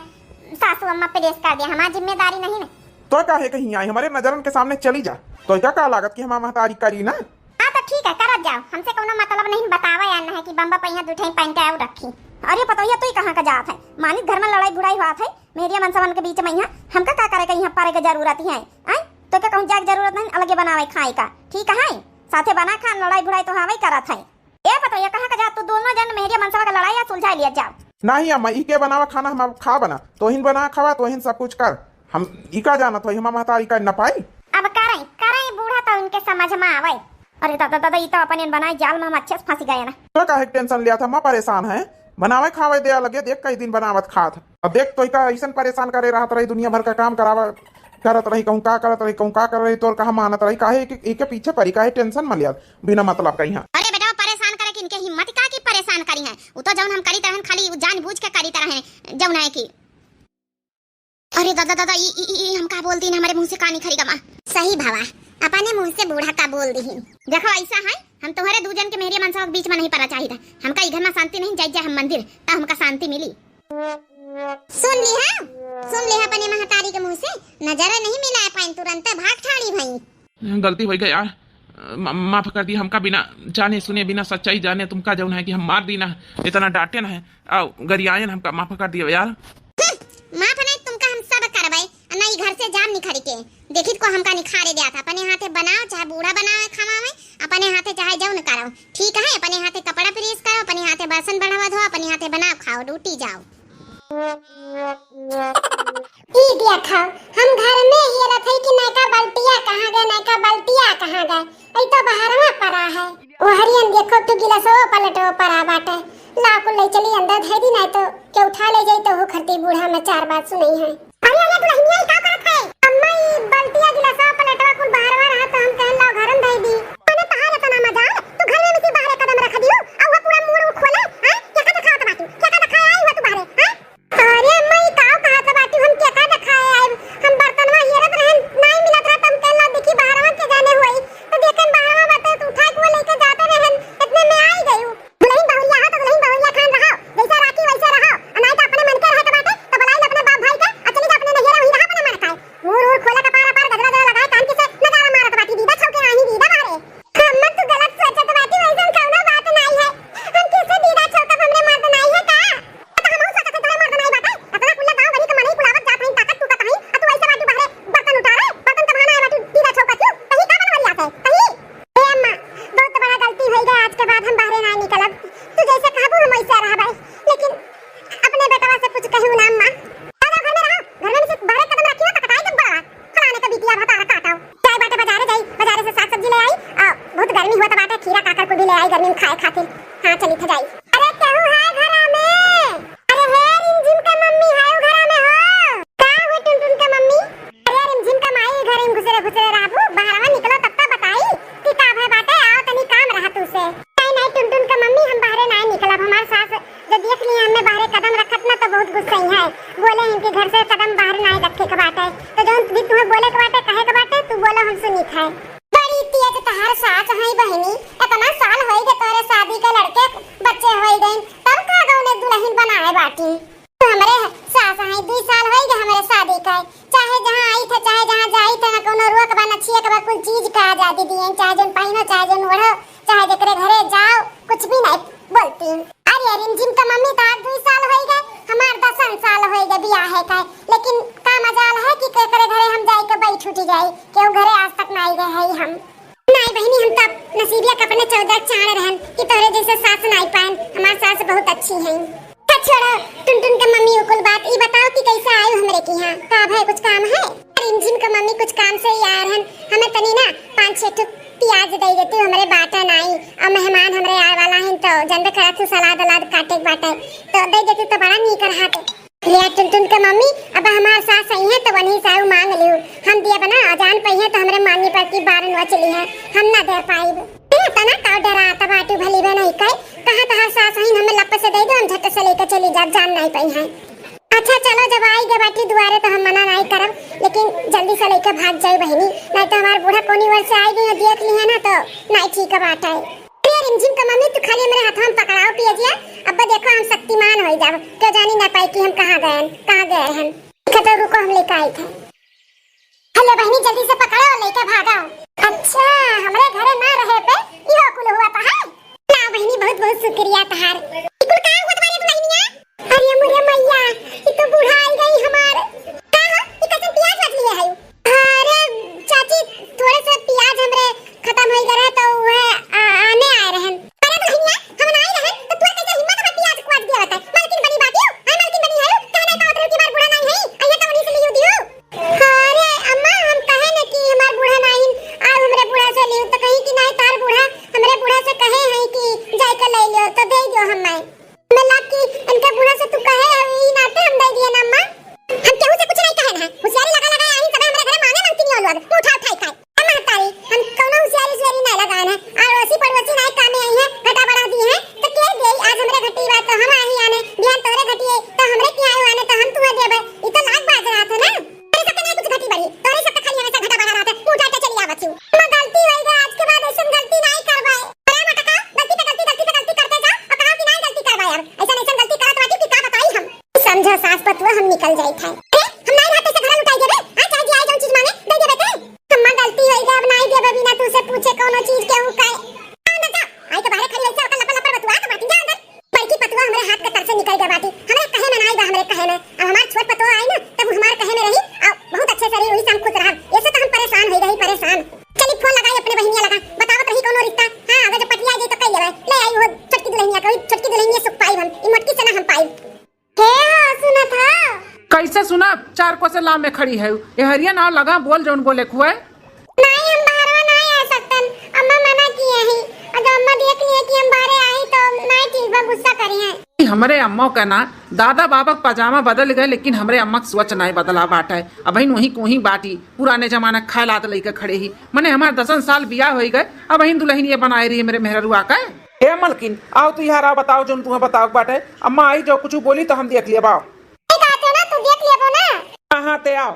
सासू अम्मा press कर दिया, हमारी जिम्मेदारी नहीं न। तो काहे कहीं आई, हमारे नजरन के सामने चली जा, तो क्या का लागत कि हमार महतारी करी ना? हाँ, तो ठीक है, करत जाओ, हमसे कौनो मतलब नहीं, बतावा या नहीं कि बम्बा पहिया दू ठे पैंट आऊ रखी। अरे पतोहिया, तू ही कहाँ का जात है? मानित घर में लड़ाई बुड़ाई होत है, मेहरिया मनसवन के बीच में यहाँ हमका का करे के, यहाँ परे के जरूरत ही है? आय, तो क्या कहूँ जाए के जरूरत नहीं, अलगे बनावे खाए का, ठीक है? साथे बना खा, लड़ाई बुड़ाई तो हवे करत है। ए पतोहिया, कहाँ का जात, तू दोनों जन मेहरिया मनसवा का लड़ाई या सुलझा लिया जाओ। नहीं अम्मा, ई के बनावा खाना, हम अब खा बना, तोहिन बना खावा, तोहिन सब कुछ कर। हम ई का जानत होई, हमार महतारी का न पाई। अब करई, करई बूढ़ा तो इनके समझ में आवे। अरे दादा, दादा, ई तो अपने बनाए जाल में हम अच्छे से फंस गए ना। तो काहे के tension लिया था, मैं परेशान है। बनावे खावे दे लगे, देख कई दिन बनावत खात। अब देख तो का ऐसन परेशान करे रहत रही, दुनिया भर का काम करावा करत रही, कहूँ का करत रही, कहूँ का करत रही, तोर कहा मानत रही, काहे एक, एक के पीछे पड़ी, काहे tension में लिया बिना मतलब का यहाँ। अरे बेटा, परेशान करे कि इनके हिम्मत का कि परेशान करी है, वो तो जौन हम करीत रहन खाली वो जानबूझ के करीत रहन जौन है कि अरे दादा, दादा, ई, ई, ई, ई हम का बोल दीन, हमरे मुंह से का निखरी गमा। सही भवा, अपने मुंह से बूढ़ा का बोल दीन। देखो, ऐसा है, हम तुम्हारे दू जन के मेहरिया मनसवा के बीच में नहीं पड़ा चाहिए था। हमका ई घर में शांति नहीं, जाए जाए हम मंदिर, तब हमका शांति मिली। सुन लिहा, सुन लिहा अपने महतारी के मुंह से, नजर नहीं मिलाए पाइन, तुरंत भाग ठाड़ी भई। गलती होइ गई यार, म-, माफ कर दी हमका, बिना जाने सुने, बिना सच्चाई जाने तुमका जौन है कि हम मार दीना, इतना डांटेन है, आओ गरियायन, हमका माफ कर दियो यार। हम्म, माफ नहीं तुमका हम सब करबे, ना ई घर से जाम निखर के। देखित को हमका निखारे दिया था, अपने हाथे बनाओ, चाहे बूढ़ा बनावे खावा में, अपने हाथे चाहे जौन करो, ठीक है? अपने हाथे कपड़ा press करो, अपने हाथे बर्तन बढ़वा धो, अपने हाथे बनाओ खाओ, duty जाओ। ई देखा, हम घर में हेरत है कि नयका बल्टिया कहाँ गए, नयका बल्टिया कहाँ गए? ई तो बहरवा पड़ा है। ओहरियन देखो, तू गिलासो पलटो पड़ा बाटे। ला कुल ले चली अंदर धर दी, नहीं तो के उठा ले जाई तो हो खरती बूढ़ा में चार बात सुनई है। अरे, अरे, दुल्हनिया, ई का करत है? अम्मा, ई बल्टिया, गिलासवा, प्लेटवा कुल बाहरवा रहा, तो हम कहन लाओ, घर में धई दी। अरे, तहार इतना मजाल, तू घर में से बाहरे कदम रख दियो, आ वो पूरा मुड़ उड़ खोले, हैं? क्या का दिखावत बाटू? क्या का दिखाए आई हो तू बाहरे, हैं? अरे अम्मा, ई का कहत बाटू? खाए खातिर। हाँ, चली थे जाई। अरे, केहू है घरा में? अरे, हे रिमझिम के मम्मी, है उ घरा में हो? का हुए टुनटुन के मम्मी? अरे, रिमझिम के माई, घरे में घुसरे घुसरे रहबू, बाहरवा निकलो तब तो बताई कि का भय बाटे, आओ तनी काम रहा तू से। नहीं, नहीं, टुनटुन के मम्मी, हम बाहरे नहीं निकलब, हमार सास जो देख ली हमें बाहरे कदम रखत ना तो बहुत गुस्सई है, बोले इनके घर से कदम बाहर नहीं रखे के बाटे, तो जौन भी तुम्हें बोले के बाटे, कहे के बाटे, तू बोलो, हम सुनित है। बड़ी तेज तहार सास है बहिनी, इतना साल होई गए तोरे शादी के, लड़के बच्चे होई गए, तब का गौने दुल्हन बनाए बाटी? तो हमरे सास है, दुई साल होई गए हमरे शादी के, चाहे जहाँ आई थे, चाहे जहाँ जाई थे, ना कोनो रोक बा, ना छियक बा, कुल चीज का आजादी दिए, चाहे जौन पहिनो, चाहे जौन ओढ़ो, चाहे जेकरे घरे जाओ, कुछ भी नहीं बोलती। अरे रिमझिम का मम्मी, तो आज दुई साल होई गए, हमार दसन साल होई गए बियाह है का, लेकिन का मजाल है कि केकरे घरे हम जाए के बैठ उठी जाए, केहू घरे आज तक ना आई गए है हम। नहीं बहिनी, हम तब नसीबिया के अपने चौदह चांद रहन कि तोहरे जैसे सास नहीं पाएन। हमार सास बहुत अच्छी हैं। अच्छा छोड़ो टुनटुन के मम्मी, वो कुल बात, ई बताओ कि कैसे आयु हमरे के यहाँ, का भय, कुछ काम है? रिमझिम के मम्मी, कुछ काम से ही आए रहन, हमें तनी ना पाँच छह ठो प्याज दे देती, हमरे बाटे नाई, और मेहमान हमरे आए वाला हैं तो जनबे करत हो सलाद अलाद काटे के बाटे, तो दे देती तो बड़ा नीक रहत। लिया टुनटुन के मम्मी, अब हमार सास आई है तो वहीं से आऊ मांग लियो। हम दिया बना अजान पई है तो हमरे मानी पर की बार नोच ली है, हम ना दे पाइब। ए, तना का डरात बाटू भली बे नहीं कहे, कहाँ तहार सास आई, हमें लप से दे दो, हम झट से लेके चली जाब, जान नहीं पई है। अच्छा चलो, जब आई गए बाटी दुआरे तो हम मना नहीं करब, लेकिन जल्दी से लेके भाग जाए बहिनी, नहीं तो हमार बूढ़ा कोनी ओर से आई गई देख ली है ना तो नहीं ठीक बात है। अरे रिमझिम का मम्मी, तू खाली हमरे हाथवा में पकड़ाओ पियजिया, अब देखो हम शक्तिमान हो जाब, क्यों जानी ना पाई कि हम कहाँ गए, कहाँ गए रहन। ठीक है, तो रुको, हम लेके आई थे। हेलो बहिनी, जल्दी से पकड़ो, लेके भागो। अच्छा, हमरे घरे ना रहे पे इहो कुल हुआ था है? ना बहिनी, बहुत बहुत शुक्रिया तहार। ई कुल का हुआ तुम्हारे दुल्हनिया? अरे मोरे मैया, ई तो बुढ़ाई गई हमार। का हो, ई कैसन प्याज काट लिए है? अरे चाची, थोड़े से प्याज हमरे खतम होई गए रहे तो वह आ, आने आए रहन। अरे दुल्हनिया, हम ना आए रहन तो तोर कैसे हिम्मत बा प्याज काट दिया बता? मालकिन बनी बाटियो, हाय मालकिन बनी है, कहे ना का उतरू कि हमार बूढ़ा नहीं है, अइया तो उन्हीं से लियो दियो। अरे अम्मा, हम कहे न कि हमार बूढ़ा नहीं, आ हमरे बूढ़ा से लियो तो कहीं कि नहीं, तार बूढ़ा हमरे बूढ़ा से कहे हैं कि जाए के ले लियो तो दे दियो हमें। मतलब कि इनके बूढ़ा से तू कहे है, ई नाते हम दे दिए ना अम्मा। हम केहू से कुछ नहीं कहे ना, होशियारी लगा लगा आई सब हमरे घरे मांगे मांगती नहीं लोग, मुंह उठा उठाई खाए। अम्मा तारी, हम कौनो होशियारी उशियारी नहीं लगाए ना, अड़ोसी पड़ोसी नहीं कामे आई है, घटा बढ़ा दी है, तो के दे आज हमरे घटी बात तो हम आई आने, बिहान तोरे घटी है तो हमरे के आए आने तो हम तुम्हें देबे, ई तो लाग बाज रहा था ना। अरे सबके नहीं कुछ घटी बढ़ी, तोरे सब तो खाली हमेशा घटा बढ़ा रहा था, मुंह उठा के चली आवत हूँ। अम्मा गलती होई गई, आज के बाद ऐसन गलती नहीं करबे। अरे मटका, गलती पे गलती, गलती पे गलती करते जाओ, और कहा कि नहीं गलती करबे अब। ऐसन ऐसन गलती करत बाटी कि का बताई हम। समझो सास पतुआ, हम निकल जाई थे। अरे हम नहीं रहते से घर लुटाई देबे, हाँ चाहे जी आए जौन चीज मांगे दे देबे ते। अम्मा गलती होई गई, अब नहीं देबे बिना तू से पूछे कौनो चीज केहू का। अंदर जा, आई तो बाहर खड़ी ऐसे ओकर लपर लपर बतुआ तो बाटी, जा अंदर। बड़की पतुआ हमरे हाथ के तर से निकल गए बाटी। हमरे कहे में नाई बा, हमरे कहे में। अब हमार छोट पतुआ आई ना, तब हमार कहे में रही, और बहुत अच्छे से रही, वही से हम खुश रहब। ऐसे तो हम परेशान हो गई, परेशान। चली फोन लगाई अपने बहिनिया लगा, बतावत रही कोनो रिश्ता। हाँ, अगर जब पटिया जाई तो कई लेबे। ले आई वो छोटकी दुल्हनिया, कही छोटकी दुल्हनिया सुख पाई हम, ई मोटकी से ना हम पाई। हे हो, सुनत हो? कैसे सुनब? चार कोसे लाम में खड़ी है। ए हरिया ना लगा, बोल जौन बोले खुए। नहीं, हम बाहरवा नहीं आ सकतन। अम्मा मना किए हैं। अगर अम्मा देख लिए कि हम बाहरे आई तो नहीं ठीक बा, गुस्सा करी हैं। ई हमरे अम्मा का ना दादा बाबा के पजामा बदल गए, लेकिन हमरे अम्मा के सोच नहीं बदला बाटे। अबहिन वही कोही बाटी, पुराने जमाना के खाए लात लइके खड़े ही। मने हमार दसन साल बियाह होई गए, अबहिन दुल्हन ये बनाए रही मेरे मेहररुआ का। ए मलकिन, आओ तू यहाँ आओ, बताओ जौन तुम्हें बताओ के बाटे। अम्मा आई जो कुछ बोली तो हम देख लेब, आओ। ए, कहते ना, तू देख लेबो ना। हाँ, हाँ, ते आओ।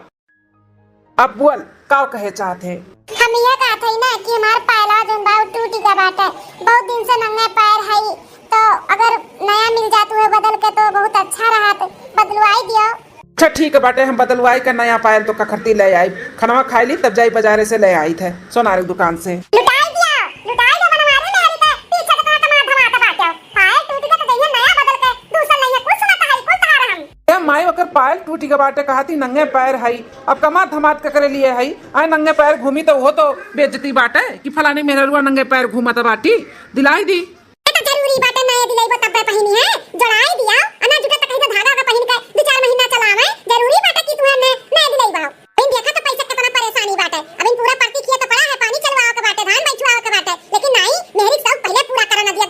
अब बोल, का कहे चाहत है? हम ये कहत हई ना कि हमार पायला जौन बा, उ टूट गया बाटे। बहुत दिन से नंगे पैर हई, तो अगर नया मिल जात हुए बदल के, तो बहुत अच्छा रहत। बदलवाई दियो। अच्छा, ठीक है बाटे, हम बदलवाई के नया पायल तो कखरती ले आई। खनवा खाई ली, तब जाई बाजारे से ले आई थे सोनार के दुकान से। लुटाई दिया, लुटाई दिया, मनमारी मेहरी के पीछे तो तुम्हारा धमाका बाटे। पायल टूट गया तो जइया नया बदल के, दूसर लइया कुछ ना कहाई, कुल तहार हम। ए माई, ओकर पायल टूट गया बाटे, कहती नंगे पैर हई, अब कमा धमात के करे लिए हई, आए नंगे पैर घूमी तो वो तो बेइज्जती बाटे कि फलानी मेहररुआ नंगे पैर घूमत बाटी, दिलाई दी। ए तो जरूरी बाटे, नए दिलइबो तब्बे पहिनी है, जोड़ाई दिया, अना जुटे तो कहीं तो धागा का पहिन के दो चार महीना चलावे, जरूरी बाटे कि तू हमने नए दिलइबा। अबिन देखा तो पैसा कितना परेशानी बाटे, अबिन पूरा परती किया तो पड़ा है, पानी चलवाओ के बाटे, धान बैठवाओ के बाटे, लेकिन नहीं, मेहरी सब पहले पूरा करा नदिया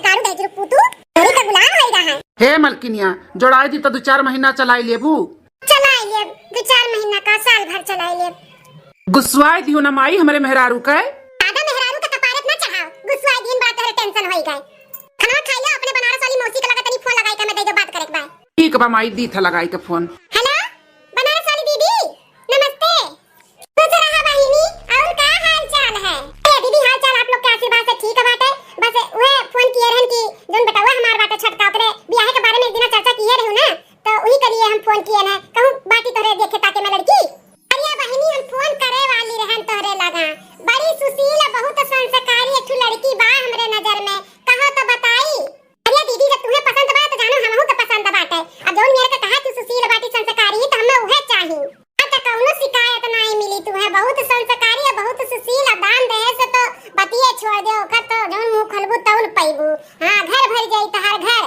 मलकिनिया, जोड़ाई दी तो दू चार महीना चलाई लेबू। चलाई लेब, दू चार महीना का, साल भर चलाई लेब। गुस्साई दियो ना माई हमरे मेहरारू के। दादा मेहरारू के कपारे इतना चढ़ाओ, गुस्साई दिन बात तोहरे tension होई गए। खाना खाई लो, अपने बनारस वाली मौसी के लगा तनी फोन लगाई के हमें दे दो, बात करे के बा। ठीक बा माई, दी था लगाई के फोन। हेलो, बनारस वाली दीदी, नमस्ते। खुश रहा बहिनी, और का हाल चाल है? अरे दीदी, हाल चाल आप लोग के आशीर्वाद से ठीक बाटे। बस उहे फोन किए रहन कि जोन बेटवा हमार बाटे छोटका, ओकरे बियाहे के बारे में एक दिना चर्चा किए रहू ना, तो उही के लिए हम फोन किए ना। कहूँ बाटी तोहरे देखे ताके में लड़की? अरे बहिनी, हम फोन करे वाली रहन तोहरे लगा। बड़ी सुशील, बहुत संस्कारी एक ठो लड़की बा हमरे नजर में, कहो तो बताई। अरे दीदी, जब तुम्हें पसंद बा तो जानो हमहू के पसंद बाटे। अब जौन मेरे के कहा कि सुशील बाटी, संस्कारी, तो हमें उहे चाही। हाँ, तो कौनो शिकायत नहीं मिली तुम्हें। बहुत संस्कारी और बहुत सुशील, और दान दहेज से तो बतिये छोड़ दे, ओकर तो जौन मुंह खोलबू तौन पैबू। हाँ, घर भर जाई तहार घर।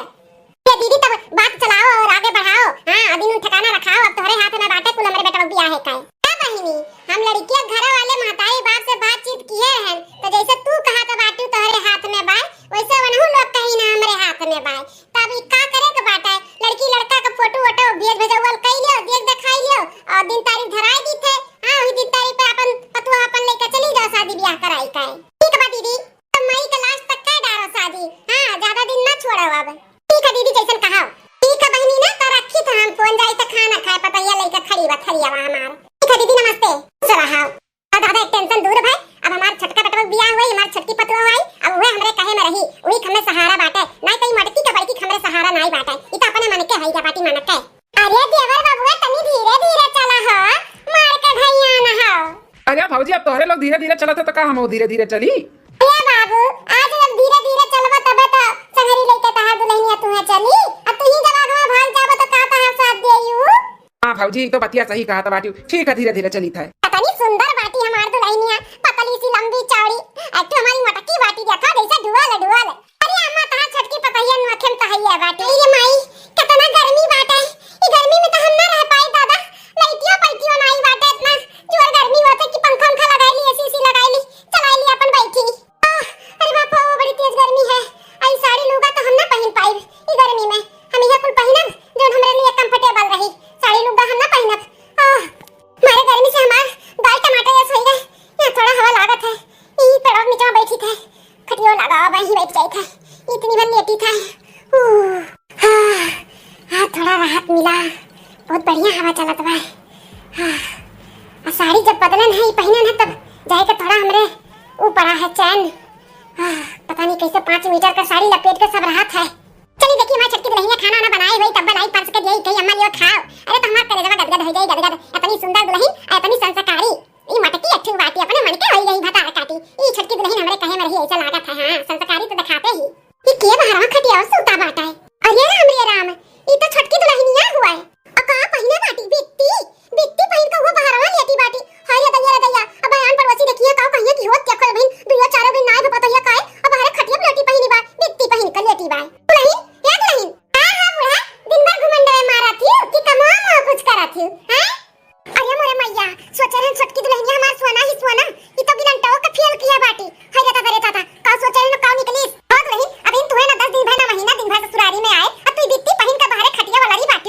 ये दीदी, तब बात चलाओ और आगे बढ़ाओ। हाँ, अब इन्हू ठिकाना रखाओ, अब तोहरे हाथ में बाटे कुल हमरे बेटवा बियाहे का है। का बहिनी, हम लड़किया घर वाले महताई बाप से बातचीत किए रहन, तो जैसे तू कहा तो बाटू तोहरे हाथ में बाय, वैसे वनहू लोग कहीं ना हमरे हाथ में बाय। तब ई का करे के बाटे? लड़की लड़का के फोटो वोटो भेज भेजौल कई लियो, देख देखाई लियो, और दिन तारीख धराई दी थे। हाँ, वही दिन तारीख पे अपन पतुआ अपन लेके चली जाओ, शादी ब्याह कराई का है। ठीक बा दीदी, तो मई के last तक कर डारो शादी। हाँ, ज्यादा दिन ना छोड़ो अब। ठीक है दीदी, जैसन कहा। ठीक है बहिनी ना, तो रखी था हम फोन, जाई तो खाना खाए, पतैया लेके खड़ी बा थरिया बा हमार। ठीक है दीदी, नमस्ते। खुश रहा। अब दादा एक tension दूर भाई, अब हमार छोटका बेटवा के बियाह हुई, हमार छोटकी पतोह आई, अब उहे हमरे कहे में रही, उही हमरे सहारा बाटे, नाई तो ई मटकी के बड़की हमरे सहारा नाई बाटे, ई तो अपने मन के हई जा बाटी मन के। अरे देवर बाबुआ, तनी धीरे धीरे चला हो, मार के भैया न हो। अरे भौजी, अब तोहरे लोग धीरे धीरे चलत है तो का हम धीरे धीरे चली? अरे बाबू, आज जब धीरे धीरे चलबा तबे तो संगरी लेके तहार दुल्हनिया तुहे चली, अब तू ही जब आगवा भाग जाबो तो का तहार साथ देयू? हाँ भौजी, ई तो बतिया सही कहा था बाटी। ठीक है, धीरे धीरे चली था। कितनी सुंदर बाटी हमार दुल्हनिया, पतली सी लंबी चौड़ी, एक ठो हमारी मटकी बाटी देखा जैसे डुअल डुअल। अरे अम्मा, तहार छोटकी पतहिया नोखे में तहैया बाटे। अरे माई, कितना गर्मी बाटे, ई गर्मी में तो हम ना रह पाई दादा, लइटियो पइटियो नाई बाटे, इतना जोर गर्मी होते कि पंखा उंखा लगाई ली, एसी उसी लगाई ली, चलाई ली अपन बैठी। आह, अरे बाप हो, बड़ी तेज गर्मी है। आई साड़ी लुगा तो हम ना पहिन पाइब ई गर्मी में। हम इहे कुल पहिनब जौन हमरे लिए comfortable रही। साड़ी लुगा हम ना पहिनब। आह, मारे गर्मी से हमार गाल टमाटर जैसे होई गए। यहाँ थोड़ा हवा लागत है। ई पेड़वा के नीचे बैठी थे। खटियो लगा, अब यहीं बैठ जाई थे। इतनी भर लेटी थे। ऊह, हाँ, हाँ, थोड़ा राहत मिला। बहुत बढ़िया हवा चलत बा। हाँ, आ साड़ी जब बदलन है, पहिनन है, तब जाए के थोड़ा हमरे ऊपर आ है चैन। हाँ, पता नहीं कैसे पाँच मीटर का साड़ी लपेट के सब रहत है। चली देखी हमारी छोटकी दुल्हनिया खाना वाना बनाए हुई, तब बनाई परस के दिए, कही अम्मा लियो खाओ। अरे तो हमार कलेजवा गदगद हो जाई गदगद, इतनी सुंदर दुल्हन, इतनी संस्कारी। ई मटकी अच्छी बाटी, अपने मन के होई गई भतार काटी। ई छोटकी दुल्हन हमरे कहे में रही ऐसा लागत है, हाँ, संस्कारी तो दिखाते ही। ई के बहरवा खटिया सूता बाटा है? अरे राम रे राम, ई तो छोटकी दुल्हनिया हुआ है। आ का पहिने बाटी? बित्ती, बित्ती पहिन के वो बहरवा लेटी बाटी। हाय रे दैया रे दैया, अब बयान पड़ोसी देखिए का कहिए कि होत क्या खोल बहिन, दुइयो चारो दिन नाई भपत होइया काहे, अब हरे खटिया पे लेटी पहिनी बा, बित्ती पहिन के लेटी बा। दुल्हन, ए दुल्हन। हाँ, हाँ बूढ़ा, दिन भर घुमंडवे मारत ही कि कमाओ कुछ करत ही, हैं? अरे मोरे मैया, सोचे रहन छोटकी दुल्हनिया हमार सोना ही सोना, ई तो गिरंटवा के फेल किया बाटी। हाय रे दादा रे दादा, का सोचे रहन का निकलिस? ओ दुल्हन, अब इन तुहे ना दस दिन भर ना महीना दिन भर ससुरारी में आए, अब तू ई बित्ती पहिन के बाहरे खटिया वाला रही बाटी।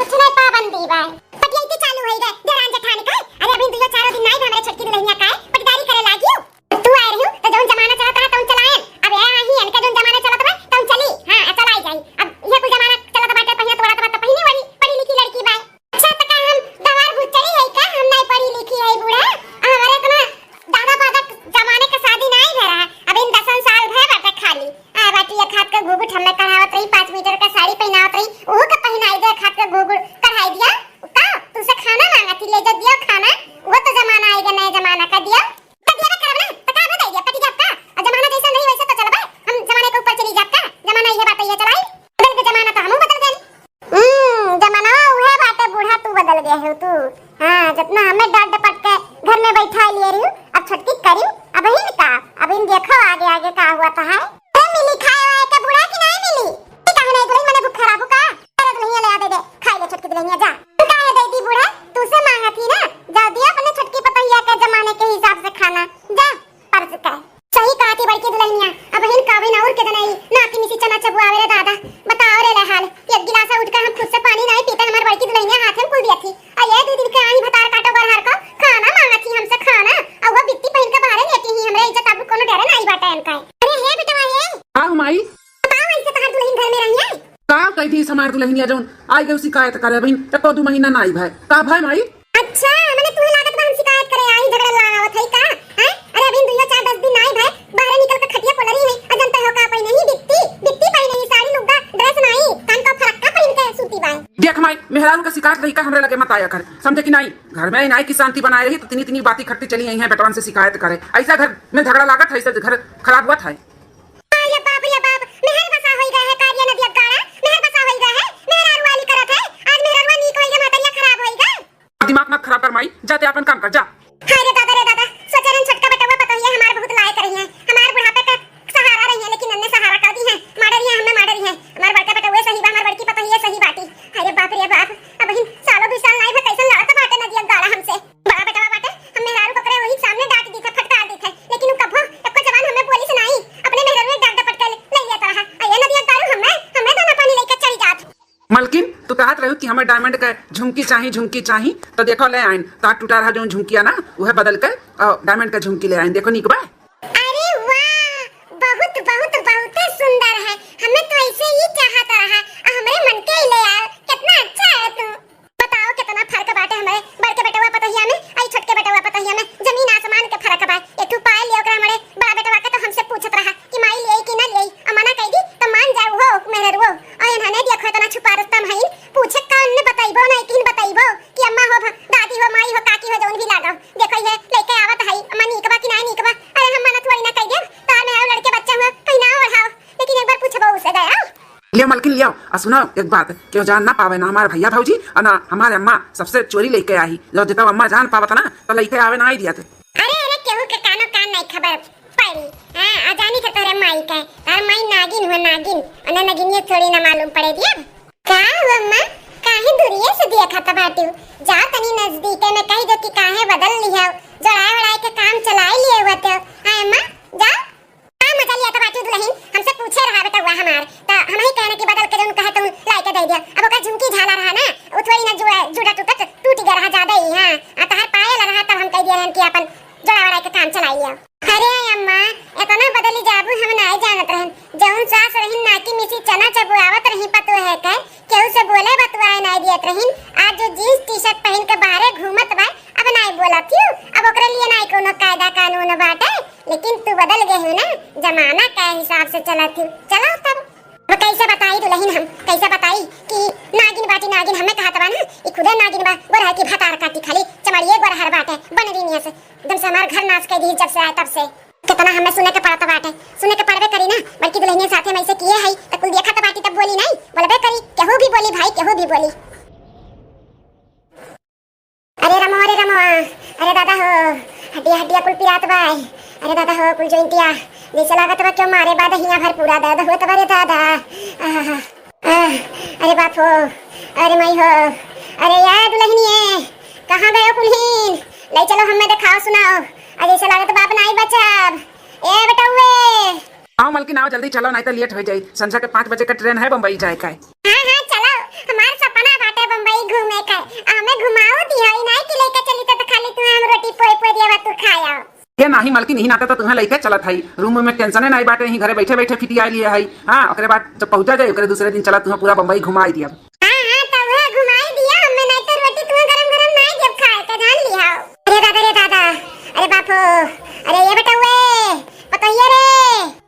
कुछ नहीं पाबंदी बा। पटियाइती चालू होई गए, देवरान जेठान का। अरे अभी दुइयो चारो दिन नाई बा हमरे छोटकी दुलहिनिया का, पटदारी करे लागियो। तू आए रहियो, तो जौन जमाना चलत रहा, तौन चलाएन। अब ए आही, इनके जौन जमाना चलत बा, तौन चली। हाँ, चलाई जाई। अब ये कुल जमाना चलत बाटे, पहिनत ओढ़त बा, तो पहिनी वही, पढ़ी लिखी लड़की बा। अच्छा, तो का हम गंवार भूतचड़ी है का? हम नाई पढ़ी लिखी है बूढ़ा। हमारे इतना दादा बादा जमाने का शादी नाई भय रहा। अब इन दसन साल भय बाटे खाली। आ बाटी एक हाथ का घूघूट हमें कढ़ावत रही, पाँच मीटर का साड़ी पहनावत रही, ओहू के पहिनाई दे, एक हाथ का घूघूट कढ़ाई दिया। का? तुमसे खाना मांगा थी, ले जा दियो खाना। वो तो जमाना आएगा, नया जमाना का दियो। तो दिया करब ना, तो का हो जाएगा, कटी जाब का? और जमाना जैसा नहीं वैसे तो चलबे। हम जमाने के ऊपर चली जाब का? जमाना ये बात ये चलाई। बदल के जमाना तो हमहू बदल गए। हम्म, जमाना उहे बाटे बूढ़ा, तू बदल गए हो तू। हाँ, जितना हमें डांट डपट के घर में बैठा लिए रही, अब छटकी करी, अब ही का, अब इन देखो आगे आगे का हुआ था है। ए, मिली खाए वाए के बूढ़ा कि नहीं मिली? ई काहे नहीं दुलही मने भूख खराब हो का? अरे दुलहिया ले आ दे दे, खाई ले छटकी दुलहिया जा। तू काहे दे दी बूढ़ा? तू से मांगा थी ना, जा दिया अपने छटकी पतोहिया के जमाने के हिसाब से खाना, जा परस के। सही कहा थी बड़की दुलहिनिया, अब हिन काबिन और के जनई, ना कि मिसी चना चबुआवे रे दादा। बताओ रे ले हाल, एक गिलास उठ के हम खुद से पानी नहीं पीते, हमार बड़की दुलहिनिया हाथ में कुल दिया थी। आ ये दो दिन के आई भतार काटो बरहर को, खाना मांगा थी हमसे खाना, और वो बित्ती पहन के बाहरे लेटी ही, हमरे इज्जत आबरू कोनो डरे नहीं बाटे इनका। अरे हे बेटवा ये। का हो माई? बताओ ऐसे तहार दुलहिन घर में रही है? का कह दी हमार दुलहिनिया जौन आई गई शिकायत करे, अभी एको दो महीना ना आई भाई। का भाई माई? अच्छा, मने तुम्हें लागत बा हम शिकायत करे आई, झगड़ा लगावत है का? हैं? अरे अभी दुइयो चार दस दिन ना आई भाई, बाहरे निकल के खटिया पोलरी है, अजंता हो का पहने ही बित्ती, बित्ती पहने ही साड़ी लुग्गा, ड्रेस नहीं, कान का फरक्का पहन के सूती बाय। देख माई, मेहरारू का शिकायत लइका हमरे लगे मत आया कर, समझे कि नहीं? घर में नाई की शांति बनाए रही तो तिनी तिनी बाती खट्टी चली आई है बेटवन से शिकायत करे। ऐसा घर में झगड़ा लागत है, ऐसे घर खराब हुआ था। अरे बाप रे बाप, मेहर बसा होई गए है, कार्य नदिया गाड़ा, मेहर बसा होई गए है, मेहरारू वाली करत है, आज मेहरारू नीक होई गए, महतरिया खराब होई गए। दिमाग मत खराब कर माई, जाते अपन काम कर, जा। हाय रे दादा रे दादा, सोचे रहन छोटका बेटवा पतोहिया हमार बहुत लायक रही है, हमार बुढ़ापे का सहारा रही है, लेकिन अन्य सहारा का दी है, मार रही है, हमें मार रही है। हमार बड़का बेटवा सही बा, हमार बड़की पतोहिया सही बाटी। हाय रे बाप रे बाप, अब हिन सालों दो साल नाई भा कैसन लड़त बाटे नदिया गाड़ा हमसे। बड़ा बेटवा बाटे, हम मेहरारू बकरे वही सामने डांट दी थे, फटकार दी थे, लेकिन उ कभो एको जबान हमें बोली से नाई, अपने मेहरारू एक डांट डपट के ले, ले लिया तरह। आ ये नदिया गाड़ू हमें, हमें दाना पानी लेके चली जात। मलकिन, तू कहत रहू कि हमें डायमंड के झुमकी चाही, झुमकी चाही, तो देखो ले आइन। तार टूटा रहा जौन झुमकिया ना, उहे बदल के, अ, डायमंड के झुमकी ले आइन। देखो नीक बा। अरे वाह, बहुत, बहुत, बहुते सुंदर है। हमें तो ऐसे ही चाहत रहा, आ हमरे मन के ही ले आए। कितना अच्छा है तू। बताओ कितना फर्क बाटे हमरे बड़के बेटवा पतोहिया में, आई छोटके बेटवा पतोहिया में, जमीन आसमान के फर्क बा। एक ठू पायल लियो ओकरा हमरे बड़ा बेटवा के तो हमसे पूछत रहा कि माई लियाई कि ना लियाई, आ मना कई दी तो मान जाए वो मेहररुओ। और इन्होंने देखो इतना छुपा रुस्तम है, पूछे कौन ने बताइबो ना, किन बताइबो कि अम्मा हो भ-, दादी हो, माई हो, काकी हो, जौन भी लागो। देखो ये लेके आवत है, अम्मा नीक बा कि ना नीक बा। अरे हम मना थोड़ी ना कई देब, तार मेहरारू लड़के बच्चा हुआ, पहिना ओढ़ाओ, लेकिन एक बार पूछबो उसे गया। लियो मलकिन लियो, आ सुनो एक बात, केहू जान ना पावे, ना हमार भैया भौजी, और ना हमार अम्मा, सबसे चोरी लेके आई। जो जितना अम्मा जान पावत ना, तो लेके आवे ना आई दिया थे। अरे, अरे, केहू के कानो कान नहीं खबर पड़ी। हाँ, आ जानी थे तोहरे माई के, तोहर माई नागिन हो, नागिन, और ना नगिनिया थोड़ी ना मालूम पड़े दिया। का हो अम्मा, काहे दूरिये से देखत बाटू? जा तनी नजदीके में कह दो कि काहे बदल लिहो, जोड़ाए ओड़ाए के काम चलाए लिए हुआ तो। हाँ अम्मा, जा। का मजा लिया था बाटू दुलहिन, हमसे पूछे रहा बेटवा हमार, त हम ही कहने कि बदल के जौन कहे तौन लाई के दे दिया। अब ओकर झुमकी झाला रहा ना, उ थोड़ी ना जुड़ा, जुड़ा टूटत, टूट गया रहा ज्यादा ही, हाँ। आ तहार पायल रहा तब हम कह दिया रहन कि अपन जोड़ा वड़ा के काम चलाई लिया। अरे अम्मा, इतना बदली जाबू हम नाई जानत रहन। जौन सास रहिन नाकी मिसी चना चबुआवत रही पतोहे के, केहू से बोले बतुआए नाई दियत रहिन। आज जो जींस टी शर्ट पहन के बाहरे घूमत बा, अब नाई बोलत हियो, अब ओकरे लिए नाई कोनो कायदा कानून बाटे। लेकिन तू बदल गए हो ना, जमाना के हिसाब से चलत हियो। चलो तब। अब कैसे बताई दुलहिन हम, कैसे बताई कि नागिन बाटी नागिन हमें कहत बा ना, ई खुदे नागिन बा, गोरहर की भतार काटी खाली, चमड़िए गोरहर बाटे, बनरी निया से, एकदम से हमार घर नाश कर दी जब से आए तब से। कितना हमें सुने के पड़त बाटे, सुने के पड़बे करी ना, बड़की दुलहिनिया साथे में ऐसे किए है, तो कुल देखत बाटी तब बोली नहीं, बोलबे करी, केहू भी बोली भाई, केहू भी बोली। अरे रमवा, अरे रमवा, अरे दादा हो, हड्डिया हड्डिया कुल पिरात बा। अरे दादा हो, कुल jointिया जैसे लागत बा क्यों मारे बाद हिया भर पूरा दर्द होत बा रे दादा। आहा, आह, अरे बाप हो, अरे माई हो, अरे या दुलहिनिए, कहाँ गयो कुल्हीन? ले चलो हमें देखाओ सुनाओ, अरे जैसे लागत बाप नाई बचाब। ए बेटौए, आओ मलकिन, आओ, जल्दी चलो, नहीं तो late हो जाई। संझा के पाँच बजे का train है बम्बई जाए का। हाँ, हाँ, चलो, हमार सपना बाटे बम्बई मलकिन, इही नाते तो तुहें लइके चलत हई, room में tension नाहीं बाटे, इही घरे बैठे बैठे फिटियाइ लिहे हई। हाँ, ओकरे बाद जब पहुँचा जाई, ओकरे दूसरे दिन चला तुहें पूरा बम्बई घुमाइ दिया। हाँ, हाँ, तो उहे घुमाइ दिया, हमें नाहीं तो रोटी तुहें गरम गरम नाहीं देब खाए के, जान लिहा। अरे दादा रे दादा, अरे बाप हो, अरे ये बेटउए, पतोहिया रे।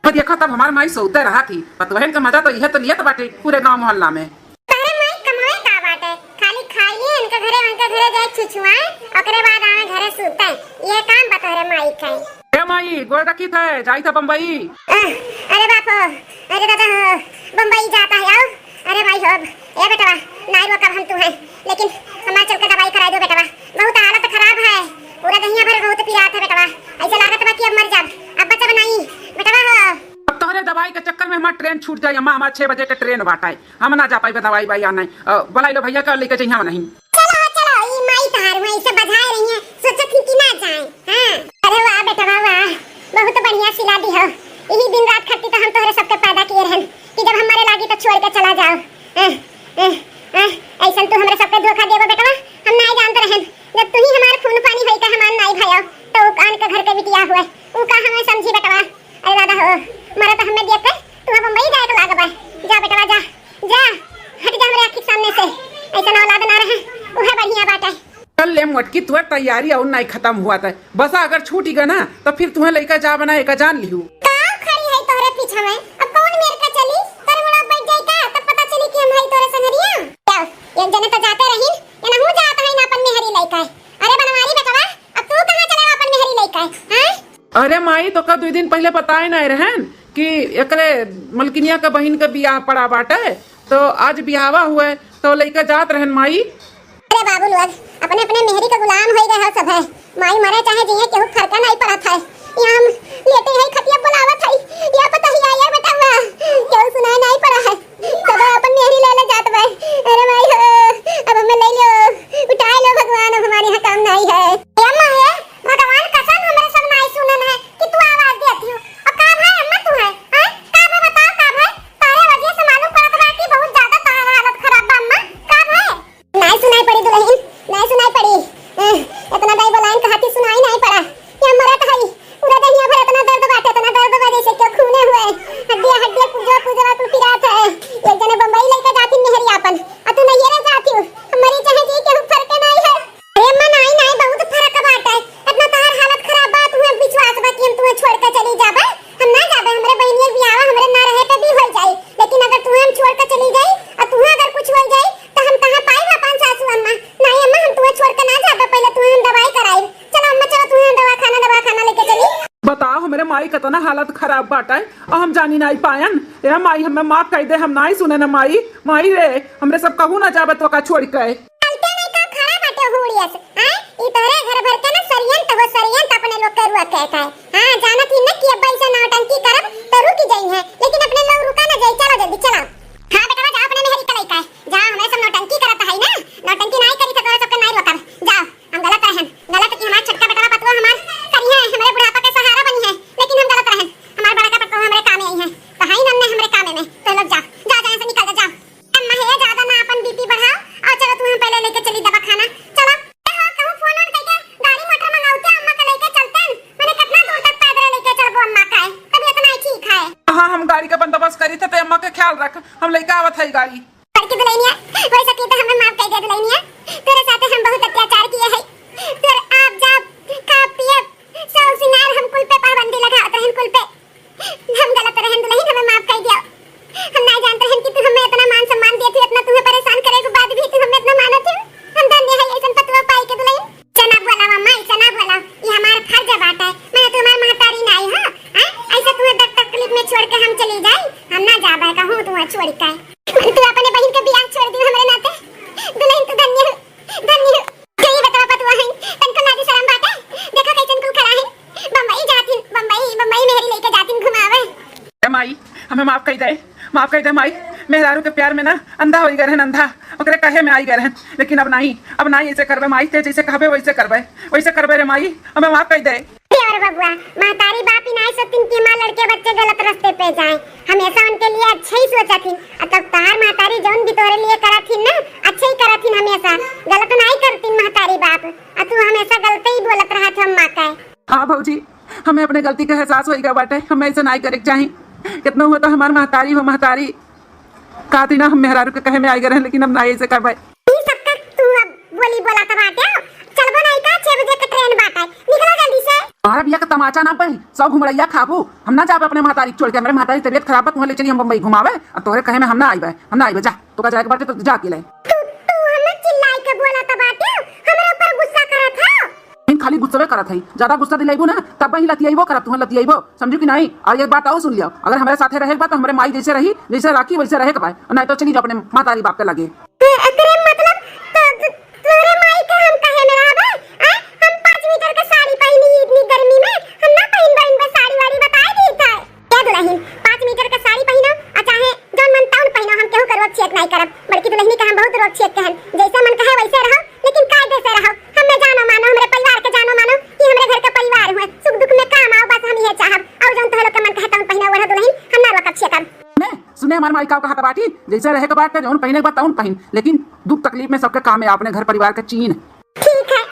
अब देखा तब हमार माई सोते रहा थी, पतोहन का मजा तो यह तो लियत बाटे पूरे गाँव मोहल्ला में। तोहरे माई कमाए का बाटे, खाली खाइए इनके घरे, उनके घरे जाए छुछुआए, ओकरे बाद आवे घरे सूते, ये काम बा तोहरे माई के। ए माई, गोड़ रखी थे, जाई था बम्बई। अह, अरे बाप हो, अरे दादा हो, बम्बई जाता है, आओ। अरे माई हो, ए बेटवा, नाई रोकब हम तुहें, लेकिन हमार चल के दवाई कराई दो बेटवा, बहुत हालत खराब है, पूरा दहिया भर बहुत पिरात है बेटवा, ऐसे लागत बा कि अब मर जाब, अब बचब नाई बेटवा हो। अब तोहरे दवाई के चक्कर में हमार train छूट जाई अम्मा, हमार छह बजे के train बाटे, हम ना जा पाइबे दवाई बाई आने। अ, बुलाई लो भैया का, लेके जइहा नहीं। चलो, चलो, ई माई तहार हुआ, इसे बधाए रही है, सोचत ही कि ना जाए। हाँ। अरे वाह बेटवा वाह, बहुत बढ़िया सिला दी हो। यही दिन रात खातिर तो हम तोहरे सबके पैदा किए रहन कि जब हमारे लागी तो छोड़ के चला जाओ। अह, अह, अह, ऐसन तू हमरे सबके धोखा देबो बेटवा, हम नाई जानत रहन। जब तू ही हमार खून पानी होई का हमार नाई भाई, तो उ कान के घर के बिटिया हुए, उ का हमें समझी बेटवा। अरे दादा हो, मरत हमें देख के तू बम्बई जाए के लाग बा। जा बेटवा जा, जा, हट जा हमरे आँखी के सामने से। ऐसन औलाद ना रहे, उहे बढ़िया बाटे। चल ले मोटकी, तोर तैयारी और नाई खत्म हुआ था। बसा अगर छूट गया ना, तो फिर तुहें लइका जा बना एका जान लिहू। का खड़ी है तोहरे पीछा में? अब कौन मेर का चली? तोरे मुड़ा बैठ जाई का? तब पता चली कि हम हई तोरे संगरिया। जाओ, एक जने तो जाते रही, ये नहू जात है ना अपन मेहरी लइका। अरे बनवारी बेटवा, अब तू कहाँ चले अपन मेहरी लइका, हैं? अरे माई, तोका दुई दिन पहिले बताए नाई रहन कि एकरे मलकिनिया के बहिन के बियाह पड़ा बाटे, तो आज बियाहवा हुए, तो लइका जात रहन माई। अरे बाबू लोग, अपने अपने मेहरी के गुलाम होई गए हो सब है। माई मरे चाहे जिए, केहू फर्क नाई पड़त है। यहाँ हम लेटे हैं, खटिया बुलावत है, या पता ही आया बेटा हुआ, केहू सुनाए नाई पड़ा है। सब अपन मेहरी ले ले जात बा। अरे माई हो, अब हमें ले लो, उठाए लो भगवान, अब हमारे यहाँ काम नाई है। ए अम्मा हे, भगवान कसम हमरे सब नाई सुनन है कि तू आवाज देती हो। और का भाई अम्मा तू है? हैं? का भाई बताओ का भाई? तारे वजह से मालूम पड़त बा कि बहुत ज्यादा तार हालत खराब बा अम्मा। का भाई? नाई सुनाई पड़ी दुल्हन, नाई सुनाई पड़ी। अह, इतना दाई बोलाइन कहा कि सुनाई नाई पड़ा। ये मरत है। पूरा देहिया भर इतना दर्द बाटे, इतना दर्द बा जैसे कि खूने हुए। हड्डिया, हड्डिया, पुजवा, पुजवा कुल पिरात है। एक जने बम्बई लइके जाती मेहरी आपन, आ तू नैहरे जाती हूँ। मरी चाहे जी, केहू फर्क नाई है। अरे अम्मा, नाई, नाई, बहुत फर्क बाटे। इतना तहार हालत खराब बा, तुहे विश्वास बा कि हम तुहे छोड़ के चली जाबे? हम ना जाबे, हमरे बहिनिया के बियाह हमरे ना रहे पे भी हो जाई, लेकिन अगर तुहे हम छोड़ के चली जाई और तुहे अगर कुछ हो जाई, तो हम कहाँ पाई अपन सासू अम्मा? नाई अम्मा, हम तुहे छोड़ के ना जाबे, पहले तुहे हम दवाई कराई। चलो अम्मा, चलो, तुहे हम दवाखाना, दवाखाना लेके चली। बताओ, हमरे माई का तो ना हालत खराब बाटे, और हम जानी नाई पायन। ए माई, हमें माफ कर दे, हम नाई सुने ना माई। माई रे, हमरे सब कहूँ ना जाबे तोका छोड़ के। चलते नहीं का खड़ा बाटे हुड़ियस, हैं? ई तोहरे घर भर के ना षड्यंत्र हो, षड्यंत्र अपने लोग के रुआ कहत है। हाँ, जानत ही ना कि अब ऐसे नौटंकी करब तो रुक जाई है, लेकिन अपने लोग रुका ना जाई। चलो जल्दी चलो। हाँ बेटवा, जाओ अपने मेहरी के लइका, जाओ, हमें सब नौटंकी करत है ना, नौटंकी नाई करी तो तोहरे सबके नाई रोकब। जाओ, हम गलत रहन, गलत कि हमार छोटका बेटवा पतवा हमार करिहे, हमरे बुढ़ापा के सहारा बनी है, लेकिन हम गलत रहन, हमार बड़का पतवा हमरे कामे आई है, तो है ही ना हमरे कामे में, तो लोग जाओ, जाओ, जाओ, यहाँ से निकल जाओ, जाओ। अम्मा हे, ज्यादा ना अपन बीपी बढ़ाओ, और चलो तुम्हें पहले लेके चली दवाखाना, चलो। ए हो, कहूँ फोन वोन करके गाड़ी मोटर मंगाओ क्या, अम्मा के लेके चलते हैं, मैंने कितना दूर तक पैदल लेके चलबो अम्मा का है, तबीयत नहीं ठीक है। हाँ, हम गाड़ी का बंदोबस्त करी थे, तो अम्मा का ख्याल रख, हम लेके आवत है गाड़ी। बड़की दुल्हनिया, हो सकी तो हमें माफ कर दे दुल्हनिया, तेरे साथे हम बहुत अत्याचार किए हैं, तेरे आप जाब, खा पिए, सब सिंगार हम कुल पे पाबंदी लगावत रहन, कुल पे। हम गलत रहन दुल्हन, हमें माफ कर दिया। हम ना जानत रहन कि तू हमें इतना मान सम्मान दिए थी, इतना तुम्हें परेशान करे के बाद भी तू हमें इतना मानत हो। हम धन्य है ऐसन पतवा पाई के दुल्हन। ऐसा ना बोला अम्मा, ऐसा ना बोला, ये हमार फर्ज बात है। मैं तुम्हार महतारी नाई हो, हैं? ऐसे तुम्हें दुख तकलीफ में छोड़ के हम चली जाई? हम ना जाबे, कहूँ तुम्हें छोड़ के। तू अपने बहन के बियाह छोड़ दी हमरे नाते। दुल्हन तू धन्य हो, धन्य हो। ये बतावा पतवा है, तनको लाज शरम बाटे? देखो कैसन कुल खड़ा है। बम्बई जातिन, बम्बई, बम्बई मेहरी लेके जातिन घुमावे। ए माई, हमें माफ कर दे, माफ कर दे माई। मेहरारू के प्यार में ना अंधा होई गए रहन, अंधा। ओकरे कहे में आई गए रहन, लेकिन अब नहीं, अब नहीं ऐसे करबे माई, ते जैसे कहबे वैसे करबे, वैसे करबे रे माई, हमें माफ कर दे। अरे बबुआ, महतारी बाप ही नाई सोचतिन कि हमार लड़के बच्चे गलत रास्ते पे जाएं। हमेशा उनके लिए अच्छे ही सोचत हिन। आ तब तहार महतारी जौन भी तोरे लिए करत हिन ना, अच्छे ही करत हिन हमेशा। गलत नाई करतिन महतारी बाप। आ तू हमेशा गलते ही बोलत रहत हो अम्मा के। हाँ भौजी, हम हमें अपने गलती का एहसास होइ गवा बाटे, हमें ऐसे नाहीं करे के चाही। कितना हुआ तो हमार महतारी हो, महतारी। कहती ना, हम मेहरारू के कहे में आइ गए रहे, लेकिन हम ना ऐसे करबे। ई सबका तू अब बोली बोला त बाटे। चलबो नाहीं का, छह बजे के ट्रेन बाटे, निकलो जल्दी से। तोहरा बिया के तमाचा ना पही, सब घुमड़ैया खाबू। हम ना जाबे अपने महतारी के छोड़ के, हमरे महतारी के तबियत खराब बा, तुहैं ले चली हम बम्बई घुमावे, और तोहरे कहे में हम ना आइबे, हम ना आइबे, जा, तोका जाए के बाटे तो जा अकेले। तू, तू हमें चिल्लाइ के बोला त बाटे, हमरे ऊपर गुस्सा करत हो? लेकिन खाली गुस्सवे करत है, ज्यादा गुस्सा दिलाइबू ना, तब ही लतियाइबो करब, तुहैं लतियाइबो, समझू कि नाहीं? और एक बात और सुन लियो, अगर हमरे साथे रहे के बा तो हमरे माई जैसे रही, जैसे राखी वैसे रहे के बा, नाहीं तो चली जाओ अपने महतारी बाप के लगे। ए-, एकरे मतलब तो, तो तोरे माई के हम कहे में रहबे? आय, हम पाँच मीटर के साड़ी पहिनी इतनी गर्मी में, हम ना पहिनबे इनबे साड़ी वाड़ी, बताइ दी था। ए दुलहिन, पाँच मीटर के साड़ी पहिनो, आ चाहे जौन मन तौन पहिनो, हम केहू के रोक छेक नाहीं करब। बड़की दुलहिनी के हम बहुत रोक छेक के हन, जैसे मन कहे वैसे रहो, लेकिन कायदे से रहो। हमें जानो मानो, हमरे परिवार के जानो मानो, कि हमरे घर के परिवार हुए, सुख दुख में काम आओ, बस हम ये चाहब। और जौन तोहरे लोग के मन कहे तौन पहिनो, ओढ़ो दुलहिन, हम ना रोकब छेकब। ने, सुने हमार माई का कहत बाटी, जैसे रहे के बात जौन पहिने के बात तौन पहिन, लेकिन दुख तकलीफ में सबके काम में अपने घर परिवार के चीन। ठीक है,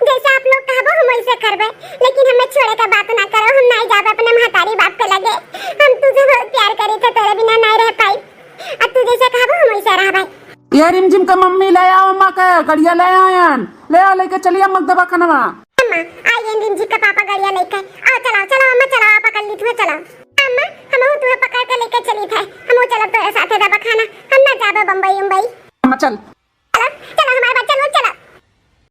जैसे आप लोग कहबो हम वैसे करबे, लेकिन हमें छोड़े का बात ना करो, हम नाहीं जाबे अपने महतारी बाप के लगे। हम तुझे बहुत प्यार करी थे, तेरे बिना नाहीं रह पाई। अब तू जैसे कहबो हम वैसे रहबे। ये रिमझिम के मम्मी ले आओ अम्मा के, गड़िया ले आयन, ले आओ लेके चलिए अम्मा के दवाखानवा। अम्मा, आई गई रिमझिम के पापा गड़िया लेके। आओ चलाओ, चलाओ अम्मा, चलाओ, आप पकड़ ली तुम्हें, चलाओ। अम्मा, हम तुम्हें पकड़ के लेके चली थे, हम चलब तोरे साथे दवाखाना, हम ना जाबे बम्बई उम्बई। अम्मा चल,